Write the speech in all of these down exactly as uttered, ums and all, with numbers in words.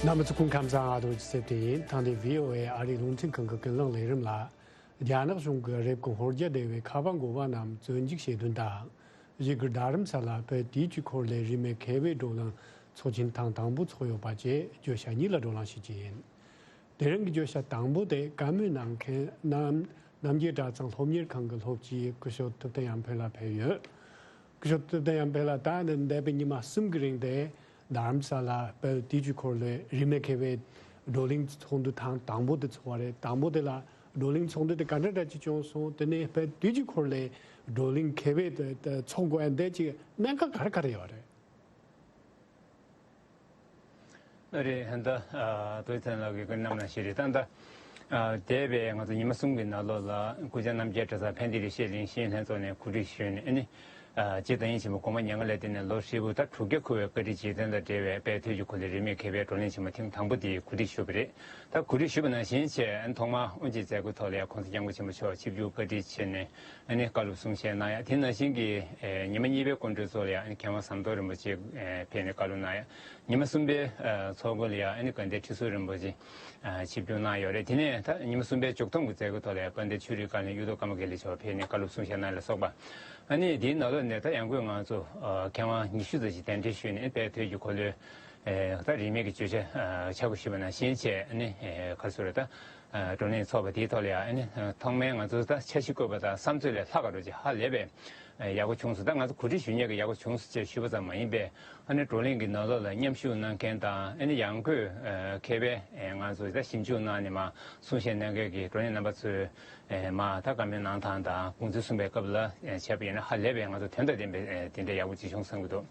རྣམ་པ་ཚོ་སྐུ་ཁམས་བཟང་། ཨ་རྡོ་རྗེ་སེ་བརྟན་ཡིན། ཐེངས་འདིའི་ཝི་ཨོ་ཨེ་ཨ་རིའི་རླུང་འཕྲིན་ཁང་གི་ཀུན་གླེང་ལས་རིམ་ལ། རྒྱ་ནག་གཞུང་གིས་རེབ་གོང་ཧོར་རྒྱ་སྡེ་བའི་ཁ་པ་འགོ་པ་རྣམས་བཙོན་འཇུག་བྱེད་དོན་དང་། བཞུགས་སྒར་རྡ་རམ་ས་ལ་བོད་དུས་ཀྱི་འཁོར་ལོའི་རིས་མེད་མཁས་པའི་བགྲོ་གླེང་ཚོགས་ཆེན་ཐེངས་དང་པོ་ཚོགས་ཡོད་པ་བཅས་བརྗོད་བྱ་གཉིས་ལ་བགྲོ་གླེང་ཞུ་རྒྱུ་ཡིན། དེ་རིང་གི་བརྗོད་བྱ་དང་པོ་དེ་བཀའ་མོལ་གནང་མཁན་རྣམ་རྣམ་རྒྱལ་གྲྭ་ཚང་སློབ་གཉེར་ཁང་གི་སློབ་སྤྱི་སྐུ་ཞབས་ཐུབ་བསྟན་ཡར་འཕེལ་ལགས་ཕེབས་ཡོད། སྐུ་ཞབས་ཐུབ་བསྟན་ཡར་འཕེལ་ལགས་ད་ནི་འདས་པའི་ཉི་མ་གསུམ་གྱི་རིང་དེ་རྡ་རམ་ས་ལ་བོད་དུས་ཀྱི་འཁོར་ལོའི་རིས་མེད་མཁས་པའི་བགྲོ་གླེང་ཚོགས་འདུ་ཐེངས་དང་པོ་དེ་ཚོགས་པ་རེད། དང་པོ་དེ་ལ་བགྲོ་གླེང་ཚོགས་འདུ་དེ་ག་འདྲ་འདྲ་ཅིག་བྱུང་སོང་། དེ་ནས་བོད་དུས་ཀྱི་འཁོར་ལོའི་བགྲོ་གླེང་མཁས་པའི་དེ་དེ་ཚོགས་དགོས་ཡ་འདི་ཅིག་གནད་འགག་ག་རེ་ག་རེ་ཡོད་རེད། ཨ་རེད། ད་ཨ་ཏོའི་ཚན་ལགས་ཀྱིས་བཀའ་གནང་ནང་བཞིན་རེད། ད་ད་ཨ་འདས་པའི་ང་ཚོ་ཉི་མ་གསུམ་གྱི་ནང་ལོགས་ལ་སྐུ་བཅར་རྣམ་རྒྱལ་གྲྭ་ཚང་ཕན་བདེ་ལེགས་བཤད་གླིང་ཤེས་ཡོན་ལྷན་ཚོགས་ནས་གོ་སྒྲིག་ཞུས་ནས། ཨ་ནི་ཨ་རྗེ་བདག་ཉིད་ཆེན་པོ་གོང་མ་མྱ་ངན་ལས་འདས་ནས་ལོ་ཧྲིལ་པོ་ད་དྲུག་བརྒྱ་འཁོར་བའི་བཀའ་དྲིན་རྗེས་དྲན་དང་འབྲེལ་བའི་བོད་དུས་ཀྱི་འཁོར་ལོའི་རིས་མེད་མཁས་པའི་བགྲོ་གླེང་ཆེན་མོ་ཐེངས་དང་པོ་དེ་གོ་སྒྲིག་ཞུས་པ་རེད། ད་གོ་སྒྲིག་ཞུས་པ་ནང་བཞིན་བྱས། ཨ་ནི་ཐོག་མར་དབུ་འབྱེད་མཛད་སྒོའི་ཐོག་ལ་ཡང་གོང་ས་སྐྱབས་མགོན་ཆེན་པོ་མཆོག་ཆིབས་བསྒྱུར་བཀའ་དྲིན་ཆེ་ནས། ཨ་ནི་བཀའ་སློབ་གསུང་བཤད་གནང་ཡ། དེ་ནང་བཞིན་གྱི་ཨེ་ཉི་མ་གཉིས་པའི་སྐུ་མགྲོན་ཚོགས་ལ་ཡང་ཨ་ནི་མཁས་དབང་ཟམ་གདོང་རིན་པོ་ཆེ་ཨེ་ཕེབས་ནས་བཀའ་སློབ་གནང་ཡ། ཉི་མ་གསུམ་པའི་ཨ་ཚོགས་འཁོར་ལ་ཡང་ཨ་ནི་དགའ་ལྡན་ཁྲི་ཟུར་རིན་པོ་ཆེ་ཨ་ཆིབས་བསྒྱུར་གནང་ཡོད་རེད། དེ་ནས་ད་ཉི་མ་གསུམ་པའི་མཇུག་སྡོམ་གྱི་མཛད་སྒོའི་ཐོག་ལ་ཡང་དཔལ་ལྡན་ཆོས་རིག་བཀའ་བློན་གཡུ་ཐོག་ཀརྨ་དགེ་ལེགས་མཆོག་ཕེབས་ནས་བཀའ་སློབ་གསུང་བཤད་གནང་ཡ་ལ་སོགས་པ། ཨ་ནི་དེའི་ནང་ལོགས་ནས་ད་ཡང་སྒོས་ང་ཚོ་ཨ་མཁས་དབང་ཉི་ཤུ་ཙམ་ཞིག་གདན་འདྲེན་ཞུས་ནས་བོད་དུས་ཀྱི་འཁོར་ལོའི་ཨེ་ད་རིས་མེད་ཀྱི་བརྗོད་བྱ་ཨ་ཆ་བགོས་ཞུས་པ་ནང་བཞིན་བྱས། ཨ་ནི་ཨེ་ག་རེ་ཟེར་དགོས་རེད། ད་ཨ་བགྲོ་གླེང་ཚོགས་པ་དེའི་ཐོག་ལ་ཡང་ཨ་ནི་ཨ་ཐོག་མའི་ང་ཚོ་ད་འཆར་གཞི་བཀོད་པ་དང་བསམ་ཚུལ་ལས་ལྷག་ག་འགྲོ་ཅིག་ཧ་ལས་པའི་ཨ་ཡག་པོ་བྱུང་སོང་། ད་ང་ཚོ་གོ་སྒྲིག་ཞུ་མཁན་གྱིས་ཡག་པོ་བྱུང་སོང་ཅེས་ཞུས་པ་ཙམ་མ་ཡིན་པའི། ཨ་ནི་བགྲོ་གླེང་གི་ནང་ལོགས་ལ་མཉམ་ཞུགས་གནང་མཁན་དང་། ཨ་ནི་ཡང་སྒོས་ཨ་མཁས་པའི་ཨེ་ང་ཚོ་ད་ཞིབ་འཇུག་གནང་ནས་མར་གསུང་བཤད་གནང་མཁན་གྱི་བགྲོ་གླེང་རྣམ་པ་ཚོས་ཨེ་མར་ད་བཀའ་མོལ་གནང་སྟངས་དང་དགོངས་ཚུལ་གསུངས་པའི་སྐབས་ལ་ཨེ་བྱས་པ་ཡིན་ན་ཧ་ལས་པའི་ང་ཚོ་དོན་དང་ལྡན་པའི་ཨེ་དེ་འདྲ་ཡག་པོ་ཅིག་བྱུང་བསམ་གྱི་འདུག་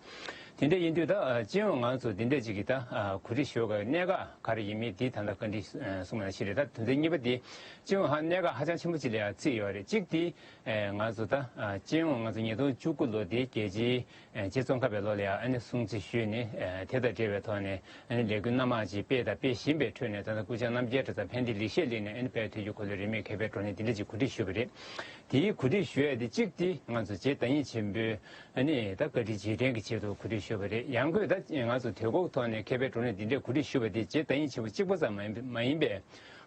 དེ་འདྲ་ཡིན་དུས་ད་ཨ་སྤྱི་ཡོངས་ང་ཚོ་འདི་འདྲ་ཅིག་གི་ད་ཨ་གོ་སྒྲིག་ཞུ་དགོས་གནད་འགག་ག་རེ་ཡིན་མིན་འདི་ད་ལྟ་བཀའ་འདྲི་ཨ་གསུངས་པ་ནང་བཞིན་རེད། ད་དོན་ཚན་གཉིས་པ་འདི་སྤྱི་ཡོངས་ཧ་གནད་འགག་ཧ་ཅང་ཆེན་པོ་ཅིག་ལ་ཡང་བརྩིས་ཡོད་རེད། གཅིག་འདི་ཨེ་ང་ཚོ་ད་ཨ་སྤྱི་ཡོངས་ང་ཚོ་ཉིས་སྟོང་བཅུ་དགུ་ལོ་འདི་རྒྱལ་སྤྱིའི་ཨེ་རྗེ་ཙོང་ཁ་པའི་ལོ་ལ་ཡང་ཨ་ནི་སྲུང་བརྩི་ཞུས་ནས། ཨེ་དེ་དང་འབྲེལ་བའི་ཐོག་ནས་ཨ་ནི་ལས་འགུལ་སྣ་མང་ཅིག་སྤེལ་དང་སྤེལ་བཞིན་པའི་ཁྲོད་ནས། ད་ལྟ་སྐུ་བཅར་རྣམ་རྒྱལ་གྲྭ་ཚང་ཕན་བདེ་ལེགས་བཤད་གླིང་ནས་ཨ་ནི་བོད་དུས་ཀྱི་འཁོར་ལོའི་རིས་མེད་མཁས་པའི་བགྲོ་གླེང་འདི་འདྲ་ཅིག་གོ་སྒྲིག་ཞུས་པ་རེད། དེའི་གོ་སྒྲིག་ཞུ་ཡས་དེ་གཅིག་དེ་ང་ཚོ་རྗེ་བདག་ཉིད་ཆེན་པོའི་ཨ་ནི་ད་བཀའ་དྲིན་རྗེས་དྲན་གྱི་ཆེད་དུ་གོ་སྒྲིག་ཞུས་པ་རེད། ཡང་སྒོས་ད་ང་ཚོ་དུས་འཁོར་ཐོག་ནས་མཁས་པའི་བགྲོ་གླེང་འདི་འདྲའི་གོ་སྒྲིག་ཞུས་པ་དེ་རྗེ་བདག་ཉིད་ཆེན་པོ་གཅིག་པོ་ཙམ་མ་ཡིན་པ་མ་ཡིན་པའི།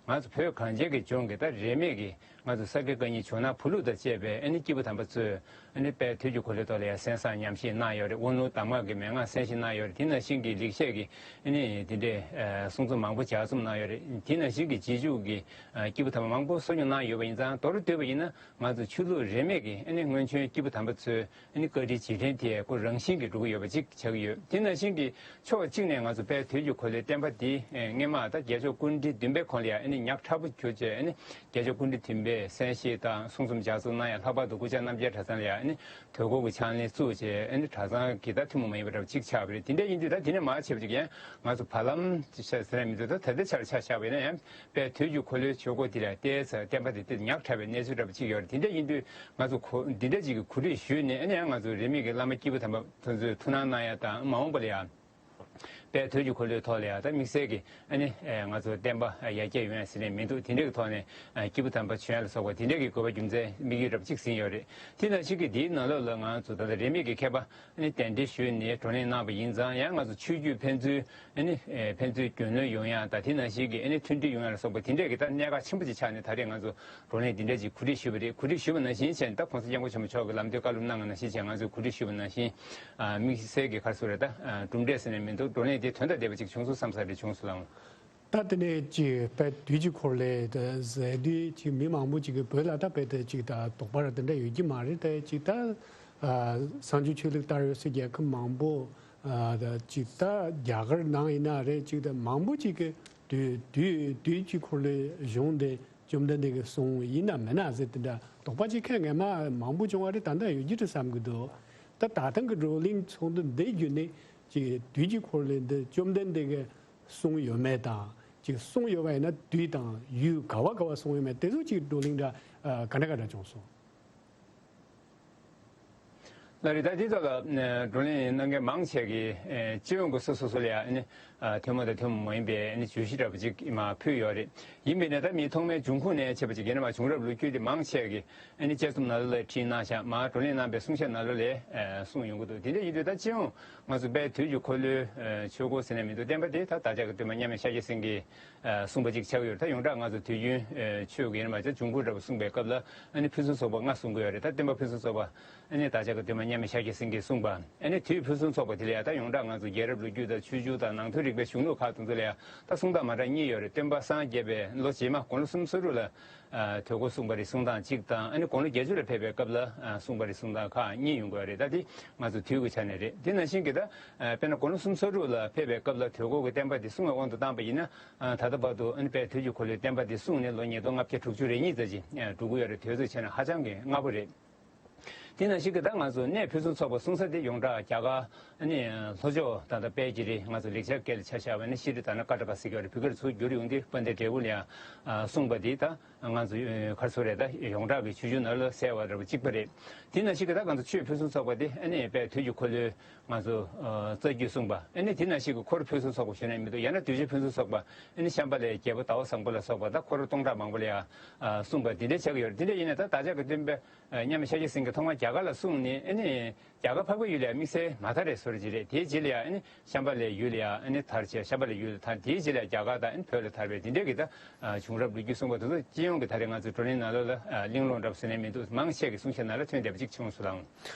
ང་ཚོ་བོད་གངས་ཅན་གྱི་ལྗོངས་ཀྱི་ད་རིས་མེད་ཀྱི་ང་ཚོ་ས་དགེ་བཀའ་རྙིང་ཇོ་ནང་བུ་ལུགས་དང་བཅས་པའི་ཨ་ནི་སྐྱེས་བུ་དམ་པ་ཚོས་ཨ་ནི་དཔལ་དུས་ཀྱི་འཁོར་ལོའི་ཐོག་ལ་ཡང་གསན་བསམ་ཉམས་བཞེས་གནང་ཡོད་རེད། དབང་ལུང་གདམས་ངག་གི་མན་ངག་གསན་བཞེས་གནང་ཡོད་རེད། དེ་ནང་བཞིན་གྱི་ལེགས་བཤད་ཀྱི་ཨ་ནི་དེ་འདྲའི་ཨ་གསུང་རྩོམ་མང་པོ་ལྗགས་རྩོམ་གནང་ཡོད་རེད། དེ་ནང་བཞིན་གྱི་རྗེས་འཇུག་གི་ཨ་སྐྱེས་བུ་དམ་པ་མང་པོ་གསོ་སྐྱོང་གནང་ཡོད་པ་ཡིན་ཙང་། མདོར་བསྡུས་པ་ཡིན་ན་ང་ཚོ་ཆོས་ལུགས་རིས་མེད་ཀྱི་ཨ་ནི་སྔོན་བྱོན་སྐྱེས་བུ་དམ་པ་ཚོས་ཨ་ནི་བཀའ་དྲིན་རྗེས་དྲན་དེ་ཁོ་རང་བཞིན་གྱིས་འགྲོ་གི་ཡོད་པ་ཅིག་ཆགས་ཀྱི་ཡོད། དེ་ནང་བཞིན་གྱི་ཕྱོགས་གཅིག་ནས་ང་ཚོ་དཔལ་དུས་ཀྱི་འཁོར་ལོའི་བསྟན་པ་འདི་ཨེ་སྔོན་མ་ད་རྒྱལ་མཆོག་སྐུ་ཕྲེང་བདུན་པའི་གོང་ལ་ཡང་ཨ་ནི་ཉག་ཕྲ་པོ་གྱུར་བྱས། ཨ་ནི་རྒྱལ་མཆོག་སྐུ་ཕྲེང་བདུན་པས་གསན་བཞེས་དང་གསུང་རྩོམ་ལྗགས་རྩོམ་གནང་ཡ། ལྷག་པར་དུ་སྐུ་བཅར་རྣམ་རྒྱལ་གྲྭ་ཚང་ལ་ཡང་ཨ་ནི་དུས་འཁོར་གྱི་ཕྱག་ལེན་བཙུགས་བྱས། ཨ་ནི་གྲྭ་ཚང་གི་ད་ཐུན་མོང་མ་ཡིན་པ་འདྲ་བོ་གཅིག་ཆགས་པ་རེད། དེ་འདྲ་ཡིན་དུས་ད་དེ་ནས་མར་བྱས་པ་ཅིག་ཡང་ང་ཚོ་བར་ལམ་ཟེར་ན་མི་འདུག་ད་ད་ལྟའི་ཆར་ཆ་བཞག་པ་ཡིན་ན་ཡང་དཔལ་དུས་ཀྱི་འཁོར་ལོའི་ཆོས་སྐོར་འདི་ལ་བལྟས་ཚེ་བསྟན་པ་དེ་དེ་ཉག་ཕྲ་བའི་གནས་ཚུལ་འདྲ་པོ་ཅིག་ཡོད་རེད། དེ་འདྲ་ཡིན་དུས་ང་ཚོ་གོ་འདི་འདྲ་ཅིག་གི་གོ་སྒྲིག་ཞུས་ནས། ཨ་ནི་ཡང་ང་ཚོ་རིས་མེད་ཀྱི་བླ་མ་སྐྱེས་བུ་དམ་པ་དེ་ཚོས་ཐུགས་སྣང་གནང་ཡ་དང་། མ་འོངས་པ་ལ་ཡང་དཔལ་དུས་ཀྱི་འཁོར་ལོའི་ཐོག་ལ་ཡང་ད་དམིགས་བསལ་གྱི་ཨ་ནི་ཨེ་ང་ཚོ་བསྟན་པ་ཡར་རྒྱས་ཡོང་ཡ་ཟེར་ནས་མི་འདུག་དེ་འདྲ་གི་ཐོག་ནས་ཨ་སྐྱེས་བུ་དམ་པ་བྱོན་ཡ་ལ་སོགས་པ་དེ་འདྲ་གི་དགོས་པ་རྒྱུ་མཚན་དམིགས་ཡུལ་འདྲ་པོ་ཅིག་ཟིན་ཡོད་རེད། དེ་ནང་བཞིན་གྱི་འདིའི་ནང་ལོགས་ལ་ང་ཚོ་ད་ལྟ་རིས་མེད་ཀྱི་མཁས་པ་ཨ་ནི་གདན་འདྲེན་ཞུས་ནས་བགྲོ་གླེང་གནང་བ་ཡིན་ཙང་། ཡང་ང་ཚོ་ཆོས་བརྒྱུད་ཕན་ཚུན་ཨ་ནི་ཨེ་ཕན་ཚུན་རྒྱུས་ལོན་ཡོང་ཡ་དང་། དེ་ནང་བཞིན་གྱི་ཨ་ནི་མཐུན་སྒྲིལ་ཡོང་ཡ་ལ་སོགས་པ་དེ་འདྲས་ཀྱི་ད་གནད་འགག་ཆེན་པོ་ཅིག་ཆགས་ནས། ད་རེས་ང་ཚོ་བགྲོ་གླེང་འདི་འདྲས་ཅིག་གོ་སྒྲིག་ཞུས་པ་རེད། གོ་སྒྲིག་ཞུས་པ་ནང་བཞིན་བྱས་ནས། ད་༸གོང་ས་༸སྐྱབས་མགོན་ཆེན་པོ་མཆོག་གིས་ལམ་སྟོན་བཀའ་སློབ་གནང་བ་ནང་བཞིན་བྱས་ནས་ང་ཚོས་གོ་སྒྲིག་ཞུས་པ་ནང་བཞིན། ཨ་དམིགས་བསལ་གྱི་ག་རེ་ཟེར་དགོས་རེད། ད་ཨ་གྲུབ་འབྲས་ཟེར་ནས་མི་འདུག་བགྲོ་གླེང་དེ་དོན་དང་ལྡན་པ་ཅིག་བྱུང་སོང་བསམ་ས་རེད། བྱུང་སོང་ལགས། ད་དེ་ནས་ཅིག་དཔལ་དུས་ཀྱི་འཁོར་ལོ་དེ་ཟེར་དུས། ཅིག་མི་མང་པོ་ཅིག་གིས་བོད་ལ་ད་དཔེ་དེ་ཅིག་ད་དོགས་པ་ར་དེ་འདྲ་ཡོད་ཀྱི་མ་རེད། དེ་ཅིག་ད་ཨ་གསར་འགྱུར་ཆོས་ལུགས་དར་ཡོད་སའི་རྒྱལ་ཁབ་མང་པོ། ཨ་ད་ཅིག་ད་རྒྱ་གར་ནང་ཡིན་ན་རེད། ཅིག་ད་མང་པོ་ཅིག་གིས་དུས་དུས་དུས་ཀྱི་འཁོར་ལོའི་གཞུང་དེ་བཅོམ་ལྡན་འདས་ཀྱི་གསུང་ཡིན་ན་མིན་ན་ཟེར། དེ་འདྲ་དོགས་པ་ཅིག་ཁ་སྔོན་མ་མང་པོ་བྱུང་བ་རེད། ད་ལྟ་ཡོད་ཀྱི་རེད་བསམ་གྱི་འདུག་ད་ད་ཐེངས་ཀྱི་བགྲོ་གླེང་ཚོགས་འདུ་འདི་བརྒྱུད་ནས་ཅིག་དུས་ཀྱི་འཁོར་ལོ་འདི་བཅོམ་ལྡན་འདས་ཀྱི་གསུང་ཡོད་མེད་དང་། ཅིག་གསུང་ཡོད་པ་ཡིན་ན་དུས་དང་ཡུལ་ག་བ་ག་བ་གསུང་ཡོད་མེད་དེ་ཚོ་ཅིག་བགྲོ་གླེང་འདྲ་ཨ་ག་འདྲ་ག་འདྲ་བྱུང་སོང་། ལགས་རེད། ད་འདི་ཚོ་ལ་ཨ་བགྲོ་གླེང་གནང་མཁན་མང་ཆེ་གིས་ཨ་སྤྱི་ཡོངས་ཀྱི་སོ་སོ་སོ་ལ་ཡང་ཨ་ནི་ཨ་ཐུན་མོང་དང་ཐུན་མོང་མ་ཡིན་པའི་ཨ་ནི་བརྗོད་གཞི་འདྲ་པོ་ཅིག་མར་ཕུལ་ཡོད་རེད། ཡིན་པས་ན་ད་མིའི་ཐོག་མའི་འབྱུང་ཁུངས་ནས་བྱས་པ་ཅིག་ཡིན་ན་མར་བྱུང་རབས་ལོ་རྒྱུས་དེ་མང་ཆེ་གིས་ཨ་ནི་དཔྱད་རྩོམ་ནང་ལོགས་ལ་བྲིས་གནང་ཤག་མར་བགྲོ་གླེང་གནང་པའི་གསུང་བཤད་ནང་ལོགས་ལ་ཨ་གསུངས་ཡོང་གི་འདུག་དེ་འདྲ་ཡིན་དུས་ད་སྤྱི་ཡོངས་ང་ཚོ་དཔལ་དུས་ཀྱི་འཁོར་ལོའི་ཨ་ཆོས་སྐོར་ཟེར་ནས་མི་འདུག་བསྟན་པ་དེ་ད་བདག་ཅག་གི་སྟོན་པ་མཉམ་མེད་ཤཱཀྱ་སེང་གེས་ཨ་གསུངས་པ་ཅིག་ཆགས་ཀྱི་ཡོད་རེད། ད་ཡོངས་གྲགས་ང་ཚོ་དུས་རྒྱུན་ཨ་ཆོས་ཀྱི་ཡིན་ན་མ་ཆགས་འབྱུང་ཁུངས་འདྲ་པོ་གསུངས་པའི་སྐབས་ལ་ཨ་ནི་ཕུན་སུམ་ཚོགས་པ་ལྔ་གསུང་གི་ཡོད་རེད། ད་སྟོན་པ་ཕུན་སུམ་ཚོགས་པ་ཨ་ནི་བདག་ཅག་གི་སྟོན་པ་མཉམ་མེད་ཤཱཀྱ་སེང་གེས་གསུངས་པ། ཨ་ནི་དུས་ཕུན་སུམ་ཚོགས་པ་དེ་ལ་ཡང་ད་ཡོངས་གྲགས་ང་ཚོ་རྒྱལ་རབས་ལོ་རྒྱུས་དང་ཆོས་འབྱུང་དང་ནང་ཐོན་རིག་པའི་གཞུང་ལུགས་ཁག་དེ་ཚོ་ལ་ཡང་ད་གསུང་སྟངས་མ་འདྲ་གཉིས་ཡོད་རེད། སྟོན་པ་སངས་རྒྱས་པའི་ལོ་རྗེས་མ་དགུང་ལོ་སུམ་ཅུ་སོ་དྲུག་ལ་ཨ་དུས་འཁོར་གསུངས་པ་རེད་གསུང་སྟངས་གཅིག་དང་། ཨ་ནི་དགུང་ལོ་བརྒྱད་ཅུ་ལ་ཕེབས་པའི་སྐབས་ལ་ཨ་གསུངས་པ་རེད་གསུང་སྟངས་ཁག་གཉིས་ཡོང་གི་ཡོད་རེད། ད་དེ་ང་ཚོ་དུས་ཀྱི་ཆ་ནས་རེད། དེ་ནང་བཞིན་གྱི་ད་ཨ་དཔེར་ན་དགུང་ལོ་སུམ་ཅུ་སོ་དྲུག་ལ་ཕེབས་པའི་སྐབས་ལ་དུས་འཁོར་གྱི་བསྟན་པ་འདི་གསུངས་པའི་དབང་དུ་བཏང་པ་ཡིན་ན། ཨ་ད་ལྟ་བར་དུ་ཨ་ནི་དཔལ་དུས་ཀྱི་འཁོར་ལོའི་བསྟན་པ་འདི་གསུངས་ནས་ལོ་ཉིས་སྟོང་ལྔ་བརྒྱ་དྲུག་ཅུ་རེ་གཉིས་ཙམ་ཅིག་ཨ་འགྲོ་གི་ཡོད་རེད། དུས་ཚོད་བྱས་ན་ཧ་ཅང་གི་སྔ་པོ་རེད། དེ་ནང་བཞིན་གྱི་ད་ང་ཚོ་གནས་ཕུན་སུམ་ཚོགས་པ་གསུང་ས་དེ་ཡོངས་གྲགས་རྒྱ་གར་ཨ་ནི་ལྷོ་ཕྱོགས་ད་ལྟ་དཔལ་གྱི་རི་ང་ཚོ་ལེགས་སྦྱར་སྐད་ལ་ཆ་བཞག་པ་ཡིན་ན་ཤྲཱི་ཏཱ་ན་ཀ་ཏ་ཀ་ཟེར་གྱི་ཡོད་རེད། བོད་སྐད་ལ་ཚུར་བསྒྱུར་ཡོང་དུས་དཔལ་ལྡན་འབྲས་སྤུངས་ལ་ཡང་གསུངས་པ་དེ་ད་ང་ཚོ་ག་རེ་ཟེར་དགོས་རེད། ད་ཡོངས་གྲགས་ཀྱི་ཆོས་འབྱུང་ནང་ལ་གསལ་བ་འདྲ་པོ་གཅིག་པ་རེད། དེ་ནང་བཞིན་གྱི་ད་ང་ཚོ་ཆོས་ཕུན་སུམ་ཚོགས་པ་དེ་ཨ་ནི་དཔལ་དུས་ཀྱི་འཁོར་ལོའི་ང་ཚོ་ཨ་རྩ་རྒྱུད་གསུངས་པ། ཨ་ནི་དེ་ནང་བཞིན་གྱི་འཁོར་ཕུན་སུམ་ཚོགས་པ་ཞུ་ན་མི་འདུག་ཡང་ན་གདུལ་བྱ་ཕུན་སུམ་ཚོགས་པ། ཨ་ནི་ཤམྦྷ་ལའི་རྒྱལ་པོ་ཟླ་བ་བཟང་པོ་ལ་སོགས་པ་དང་འཁོར་སྟོང་ཕྲག་མང་པོ་ལ་ཡང་ཨ་གསུངས་པ་འདི་འདྲ་ཆགས་ཀྱི་ཡོད་རེད། དེ་འདྲ་ཡིན་ན་ད་བདག་ཅག་གི་སྟོན་པ་ཨ་མཉམ་མེད་ཤཱཀྱ་སེང་གེ་ཐོག་མར་རྒྱ་གར་ལ་གསུངས་ནས། ཨ་ནི་རྒྱ་གར་འཕགས་པའི་ཡུལ་ལ་ཡང་དམིགས་བསལ་མ་དར་བའི་བཟོ་འདྲ་ཅིག་རེད། དེའི་རྗེས་ལ་ཡང་ཨ་ནི་ཤམྦྷ་ལའི་ཡུལ་ལ་ཡང་ཨ་ནི་དར་བྱས། ཤམྦྷ་ལའི་ཡུལ་ལ་དར། དེའི་རྗེས་ལ་ཡང་རྒྱ་གར་དང་ཨ་ནི་བོད་ལ་དར་བའི་འདི་འདྲ་གི་ད་ཨ་བྱུང་རབས་ལོ་རྒྱུས་གསུངས་པ་དེ་ཚོ་སྤྱི་ཡོངས་ཀྱི་ད་རེས་ང་ཚོའི་བགྲོ་གླེང་ནང་ལོགས་ལ་ཨ་གླེང་སློང་འདྲ་པོ་ཟེར་ནས་མི་འདུག་མང་ཆེ་གི་གསུང་བཤད་ནང་ལ་ཐོན་བསྡད་པ་ཅིག་བྱུང་སོང་ལགས།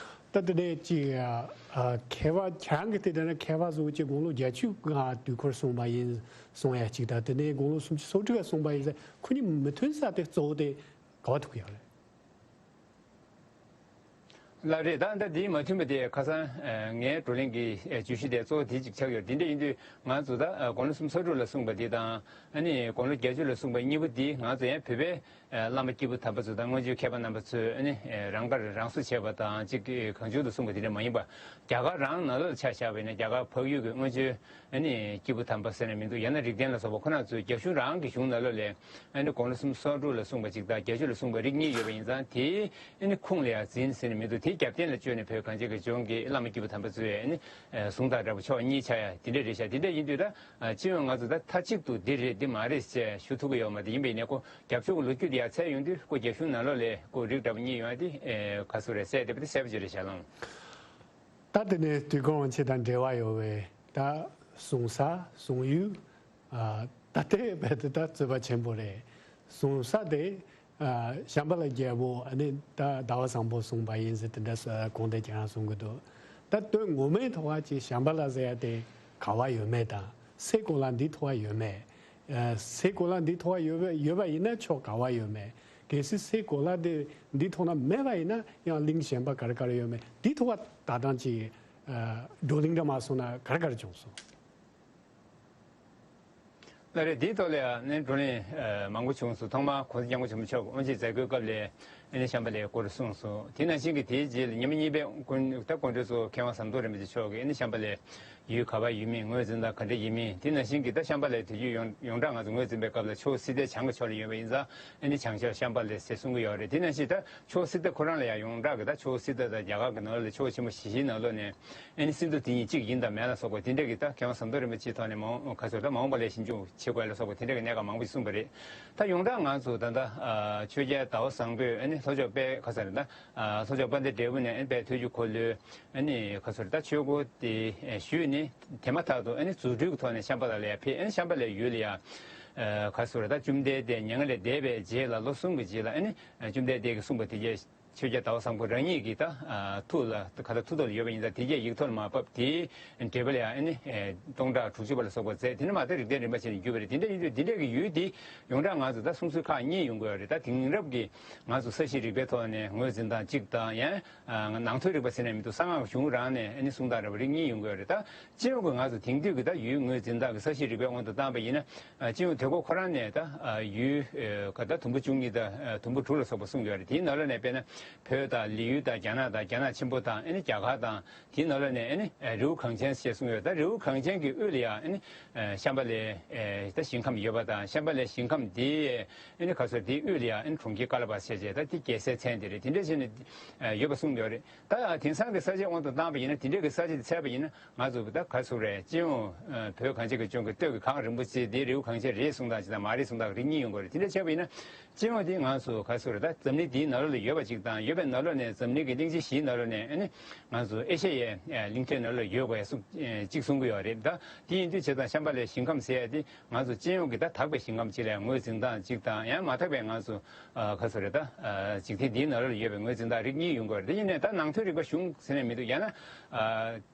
ད་དེ་ནས་ཅིག་ཨ་མཁས་པ་ཁྱེད་རང་གི་དེ་ལྟར་ན་མཁས་པ་བཟོ་ཅིག་དགུང་ལོ་བརྒྱད་ཅུ་ལ་དུས་འཁོར་གསུངས་པ་ཡིན་གསུང་ཡ་ཅིག་དང་། དེ་ནས་དགུང་ལོ་སུམ་ཅུ་སོ་དྲུག་ལ་གསུངས་པ་ཡིན་ཟེར། ཁོ་གཉིས་མི་མཐུན་ས་དེ་གཙོ་བོ་དེ་ག་བ་ཐུག་ཡོད་རེད། ལགས་རེད། ད་ད་འདིའི་མ་མཐུན་པ་དེ་ཁ་སང་ཨ་ངའི་བགྲོ་གླེང་གི་ཨ་བརྗོད་གཞི་དེ་གཙོ་བོ་དེ་གཅིག་ཆགས་ཡོད། དེ་འདྲ་ཡིན་དུས་ང་ཚོ་ད་ཨ་དགུང་ལོ་སུམ་ཅུ་སོ་དྲུག་ལ་གསུངས་པ་དེ་དང་། ཨ་ནི་དགུང་ལོ་བརྒྱད་ཅུ་ལ་གསུངས་པ་གཉིས་པོ་དེ་ང་ཚོ་ཡང་བོད་པའི་ཨ་བླ་མ་སྐྱེས་བུ་དམ་པ་ཚོ་དང་སྔོན་བྱོན་མཁས་པ་རྣམ་པ་ཚོས་ཨ་ནི་ཨ་རང་དགར་རང་གསོ་བྱས་པ་དང་གཅིག་གང་བྱུང་དུ་གསུངས་པ་དེ་འདྲ་མ་ཡིན་པ། རྒྱ་གར་རང་ནང་ལོགས་ལ་ཆ་བཞག་པ་ཡིན་ན་རྒྱ་གར་འཕགས་ཡུལ་གྱི་སྔོན་བྱོན་ཨ་ནི་སྐྱེས་བུ་དམ་པ་ཟེར་ནས་མི་འདུག་ཡང་ན་རིགས་ལྡན་ལ་སོགས་པ་ཁོ་རང་ཚོའི་རྒྱ་གཞུང་རང་གི་གཞུང་ནང་ལོགས་ལ་ཨ་ནི་དགུང་ལོ་སུམ་ཅུ་སོ་དྲུག་ལ་གསུངས་པ་གཅིག་དང་བརྒྱད་ཅུ་ལ་གསུངས་པ་རིགས་གཉིས་ཡོད་པ་ཡིན་ཙང་། དེའི་ཨ་ནི་ཁུངས་ལ་ཡང་འཛིན་ཟེར་ནས་མི་འདུག་དེའི་རྒྱབ་རྟེན་ལ་བཅོལ་ནས་བོད་གངས་ཅན་གྱི་ལྗོངས་ཀྱི་བླ་མ་སྐྱེས་བུ་དམ་པ་ཚོའི་ཨ་ནི་ཨ་གསུང་སྟངས་འདྲ་པོ་ཕྱོགས་གཉིས་ཆགས་ཡ་དེ་འདྲ་རེད་ཤག་དེ་འདྲ་ཡིན་དུས་ད་ཨ་སྤྱི་ཡོངས་ང་ཚོ་ད་མཐའ་གཅིག་ཏུ་འདི་རེད་འདི་མ་རེད་ཅེས་ཞུ་ཐུབ་ཀྱི་ཡོད་མ་རེད། ཡིན་པ་ཡིན་ནའི་ཁོ་རྒྱབ་ཕྱོགས་ཀྱི་ལོ་རྒྱུས་དེ་ཡར་འཚོལ་ཡོང་དུས་ཁོ་རྒྱ་གཞུང་ནང་ལོགས་ལ་ཁོ་རིགས་འདྲ་པོ་གཉིས་ཡོང་ཡ་དེ་ཨ་ག་ཚོད་རེད་གསལ་བསྡད་པ་དེ་གསལ་པོ་ཅིག་རེད་ཤག་ལགས། ད་དེ་ནས་དུས་འཁོར་དབང་ཆེན་དང་འབྲེལ་བ་ཡོད་པའི་ད་གསུང་ས་གསུང་ཡུལ། ཨ་ད་ལྟའི་བར་དུ་ད་རྩོད་པ་ཆེན་པོ་རེད། གསུང་ས་དེ་ཨ་ཤམྦྷ་ལ་རྒྱལ་པོ་ཨ་ནི་ད་ཟླ་བ་བཟང་པོ་གསུངས་པ་ཡིན་ཟེར་དེ་འདྲ་ས་གོང་དེ་ཁྱེད་རང་གསུང་གི་འདུག་ད་དོན་ངོ་མའི་ཐོག་ཅིག་ཤམྦྷ་ལ་ཟེར་ཡ་དེ་ག་བ་ཡོད་མེད་དང་སའི་གོ་ལ་འདི་ཐོག་ཡོད་མེད། ཨ་སའི་གོ་ལ་འདི་ཐོག་ཡོད་པ་ཡོད་པ་ཡིན་ན་ཕྱོགས་ག་བ་ཡོད་མེད། གལ་སྲིད་སའི་གོ་ལ་དེ་འདི་ཐོག་ན་མེད་པ་ཡིན་ན་ཡང་གླིང་གཞན་པ་ག་རེ་ག་རེ་ཡོད་མེད་འདི་ཐོག་ད་ཐེངས་ཅིག་ཨ་བགྲོ་གླེང་འདྲ་མ་སོང་ན་ག་རེ་ག་རེ་བྱུང་སོང་། ལགས་རེད། དེའི་ཐོག་ལ་ཡང་ནི་བགྲོ་གླེང་ཨ་མང་པོ་བྱུང་སོང་། ཐོག་མར་༸གོང་ས་༸སྐྱབས་མགོན་ཆེན་པོ་མཆོག་གིས་དབུ་འབྱེད་མཛད་སྒོའི་སྐབས་ལ་ཨ་ནི་ཤམྦྷ་ལའི་སྐོར་གསུངས་སོང་། དེ་ནང་བཞིན་གྱི་དེའི་རྗེས་ལ་ཉི་མ་གཉིས་པའི་ཀུན་ད་སྐུ་མགྲོན་གཙོ་བོ་མཁས་དབང་ཟམ་གདོང་རིན་པོ་ཆེ་མཆོག་གིས་ཨ་ནི་ཤམྦྷ་ལའི་ཡུལ་ག་པར་ཡོད་མིན་ངོས་འཛིན་སྟངས་ག་འདྲ་ཡིན་མིན། དེ་ནང་བཞིན་གྱི་ད་ཤམྦྷ་ལའི་དུས་རྒྱུན་ཡོངས་ཡོངས་གྲགས་ང་ཚོ་ངོས་འཛིན་པའི་སྐབས་ལ་ཆུ་བོ་སི་ཏཱ་བྱང་གི་ཕྱོགས་ལ་ཡོད་པ་ཡིན་ཙང་ཨ་ནི་བྱང་ཕྱོགས་ཤམྦྷ་ལ་ཟེར་གསུང་གི་ཡོད་རེད། དེ་ནང་བཞིན་ད་ཆུ་བོ་སི་ཏཱ་ཁོ་རང་ལ་ཡང་ཡོངས་གྲགས་ཀྱི་ད་ཆུ་བོ་སི་ཏཱ་དང་རྒྱ་གར་གྱི་ནང་ལོགས་ལ་ཆུ་བོ་ཆེན་པོ་བཞི་བཞིའི་ནང་ལོགས་ནས་ཨ་ནི་སིན་དྷུ་དེ་གཉིས་གཅིག་ཡིན་དང་མིན་ལ་སོགས་པ་དེ་འདྲ་གི་ད་མཁས་དབང་ཟམ་གདོང་རིན་པོ་ཆེའི་ཐོག་ནས་མ་འོངས་ག་ཚོད་ད་མ་འོངས་པ་ལ་ཞིབ་འཇུག་བྱེད་དགོས་ལ་སོགས་པ་དེ་འདྲ་གི་གནད་འགག་མང་པོ་ཞིག་གསུངས་པ་རེད། ད་ཡོངས་གྲགས་ང་ཚོ་ད་ལྟ་ཨ་ཆོས་རྒྱལ་ཟླ་བ་བཟང་པོས་ཨ་ནི་ལྷོ་ཕྱོགས་དཔལ་ག་ས་རེད་ད་ཨ་ལྷོ་ཕྱོགས་དཔལ་ལྡན་འབྲས་སྤུངས་ནས་ཨ་ནི་དཔལ་དུས་ཀྱི་འཁོར་ལོའི་ཨ་ནི་ག་ཚོད་རེད་ད་ཆོས་སྐོར་དེ་ཞུས་ནས་དེ་མ་ཐག་ཏུ་ཨ་ནི་རྫུ་འཕྲུལ་གྱི་ཐོག་ནས་ཤམྦྷ་ལ་ལ་ཡ་ཕེབས། ཨ་ནི་ཤམྦྷ་ལའི་ཡུལ་ལ་ཡ་ཨ་ག་ཚོད་རེད་ད་བཅོམ་ལྡན་འདས་མྱ་ངན་ལས་འདས་པའི་རྗེས་ལ་ལོ་གསུམ་གྱི་རྗེས་ལ་ཨ་ནི་བཅོམ་ལྡན་འདས་ཀྱིས་གསུངས་པ་དེ་རྗེས་ཆོས་རྒྱལ་ཟླ་བ་བཟང་པོ་རང་ཉིད་ཀྱིས་ད་ཨ་ཐུགས་ལ་ག་ད་ཐུགས་ཐོག་ལ་ཡོད་པ་ཡིན་ཙང་དེ་རྗེས་ཡིག་ཐོག་ལ་མར་ཕབ། དེའི་འགྲེལ་པ་ལ་ཡང་ཨ་ནི་ཨེ་སྟོང་ཕྲག་དྲུག་ཅུ་པ་ལ་སོགས་པ་མཛད། དེ་ནས་མར་ད་རིགས་ལྡན་རིམ་པ་བྱས་ནས་བརྒྱུད་པ་རེད། དེ་འདྲ་ཡིན་དུས་དེ་འདྲ་གི་ཡུལ་དེ་ཡོངས་གྲགས་ང་ཚོ་ད་གསུང་སྲོལ་ཁག་གཉིས་ཡོང་གི་ཡོད་རེད། ད་དེང་རབས་ཀྱི་ང་ཚོ་ས་གཤིས་རིག་པའི་ཐོག་ནས་ངོས་འཛིན་སྟངས་གཅིག་དང་ཡང་ཨ་ནང་ཐོན་རིག་པ་ཟེར་ནས་མི་འདུག་གསང་སྔགས་གཞུང་རང་ནས་ཨ་ནི་གསུང་སྟངས་འདྲ་པོ་རིགས་གཉིས་ཡོང་གི་ཡོད་རེད། ད་སྤྱི་ཡོངས་ཀྱི་ང་ཚོ་དེང་དུས་ཀྱི་ད་ཡུལ་ངོས་འཛིན་སྟངས་ཀྱི་ས་གཤིས་རིག་པའི་དབང་དུ་བཏང་པ་ཡིན་ན། ཨ་སྤྱི་ཡོངས་དེ་གོ་ཁོ་རང་ནས་ད་ཨ་ཡུལ་ཨ་ག་ད་དུམ་བུ་བཅུ་གཉིས་དང་ཨ་དུམ་བུ་དྲུག་ལ་སོགས་པ་གསུངས་ཡོད་རེད། དེའི་ནང་ལོགས་ནས་དཔེར་ན་ བོད་དང་ལི་ཡུལ་དང་རྒྱ་ནག་དང་རྒྱ་ནག་ཆེན་པོ་དང་ཨ་ནི་རྒྱ་གར་དང་དེའི་ནང་ལོགས་ནས་ཨ་ནི་རི་བོ་གངས་ཅན་ཞེས་གསུངས་ཡོད། ད་རི་བོ་གངས་ཅན་གྱི་དབུས་ལ་ཡང་ཨ་ནི་ཤམྦྷ་ལའི་ད་ཞིང་ཁམས་ཡོད་པ་དང་ཤམྦྷ་ལའི་ཞིང་ཁམས་དེའི་ཨ་ནི་ག་ཚོད་དེའི་དབུས་ལ་ཡང་ཨ་ནི་གྲོང་ཁྱེར་ཀ་ལ་པ་ཞེས་བྱས་ད་དེ་རྒྱལ་སའི་མཚན་དེ་རེད། དེ་འདྲ་བྱས་ནས་ཡོད་པ་གསུངས་ཡོད་རེད། ད་དེང་སང་གི་ས་ཆའི་དབང་དུ་བཏང་པ་ཡིན་ན་དེ་འདྲ་གི་ས་ཆ་དེ་འཚོལ་བ་ཡིན་ན། ང་ཚོ་ད་ག་ཚོད་རེད། སྤྱི་ཡོངས་བོད་གངས་ཅན་གྱི་ལྗོངས་ཀྱི་སྟོད་ཀྱི་གངས་རིན་པོ་ཆེ་དེ་རི་བོ་གངས་ཅན་རེད་གསུང་སྟངས་གཅིག་དང་མ་རེད་གསུང་སྟངས་རིགས་གཉིས་ཡོང་གི་རེད། དེ་འདྲ་བྱས་པ་ཡིན་ན་སྤྱི་ཡོངས་དེ་ང་ཚོ་ག་ཚོད་རེད། ད་འཛམ་གླིང་འདིའི་ནང་ལོགས་ལ་ཡོད་པ་གཅིག་དང་ཡོད་པའི་ནང་ལོགས་ནས་འཛམ་གླིང་གི་གླིང་ཕྱེད་བཞིའི་ནང་ལོགས་ནས་ཨ་ནི་ང་ཚོ་ཨེ་ཤེ་ཡའི་གླིང་ཕྲན་ནང་ལོགས་ཡོད་དགོས་ཡ་གསུང་གཅིག་གསུང་གི་ཡོད་རེད། ད་དེ་ཡིན་དུས་བྱས་ཙང་ཤམྦྷ་ལའི་ཞིང་ཁམས་ཟེར་ཡ་དེ་ང་ཚོ་སྤྱི་ཡོངས་ཀྱི་ད་དག་པའི་ཞིང་ཁམས་གཅིག་ལ་ངོས་འཛིན་སྟངས་གཅིག་དང་ཡང་མ་དག་པའི་ང་ཚོ་ཨ་ག་ཚོད་རེད། ད་ཨ་འཇིག་རྟེན་འདིའི་ནང་ལ་ཡོད་པའི་ངོས་འཛིན་སྟངས་རིགས་གཉིས་ཡོང་གི་རེད། དེ་ཡིན་ནའི་ད་ནང་མཐུན་རིག་པ་གཞུང་ཟེར་ནས་མི་འདུག་ཡང་ན་ཨ་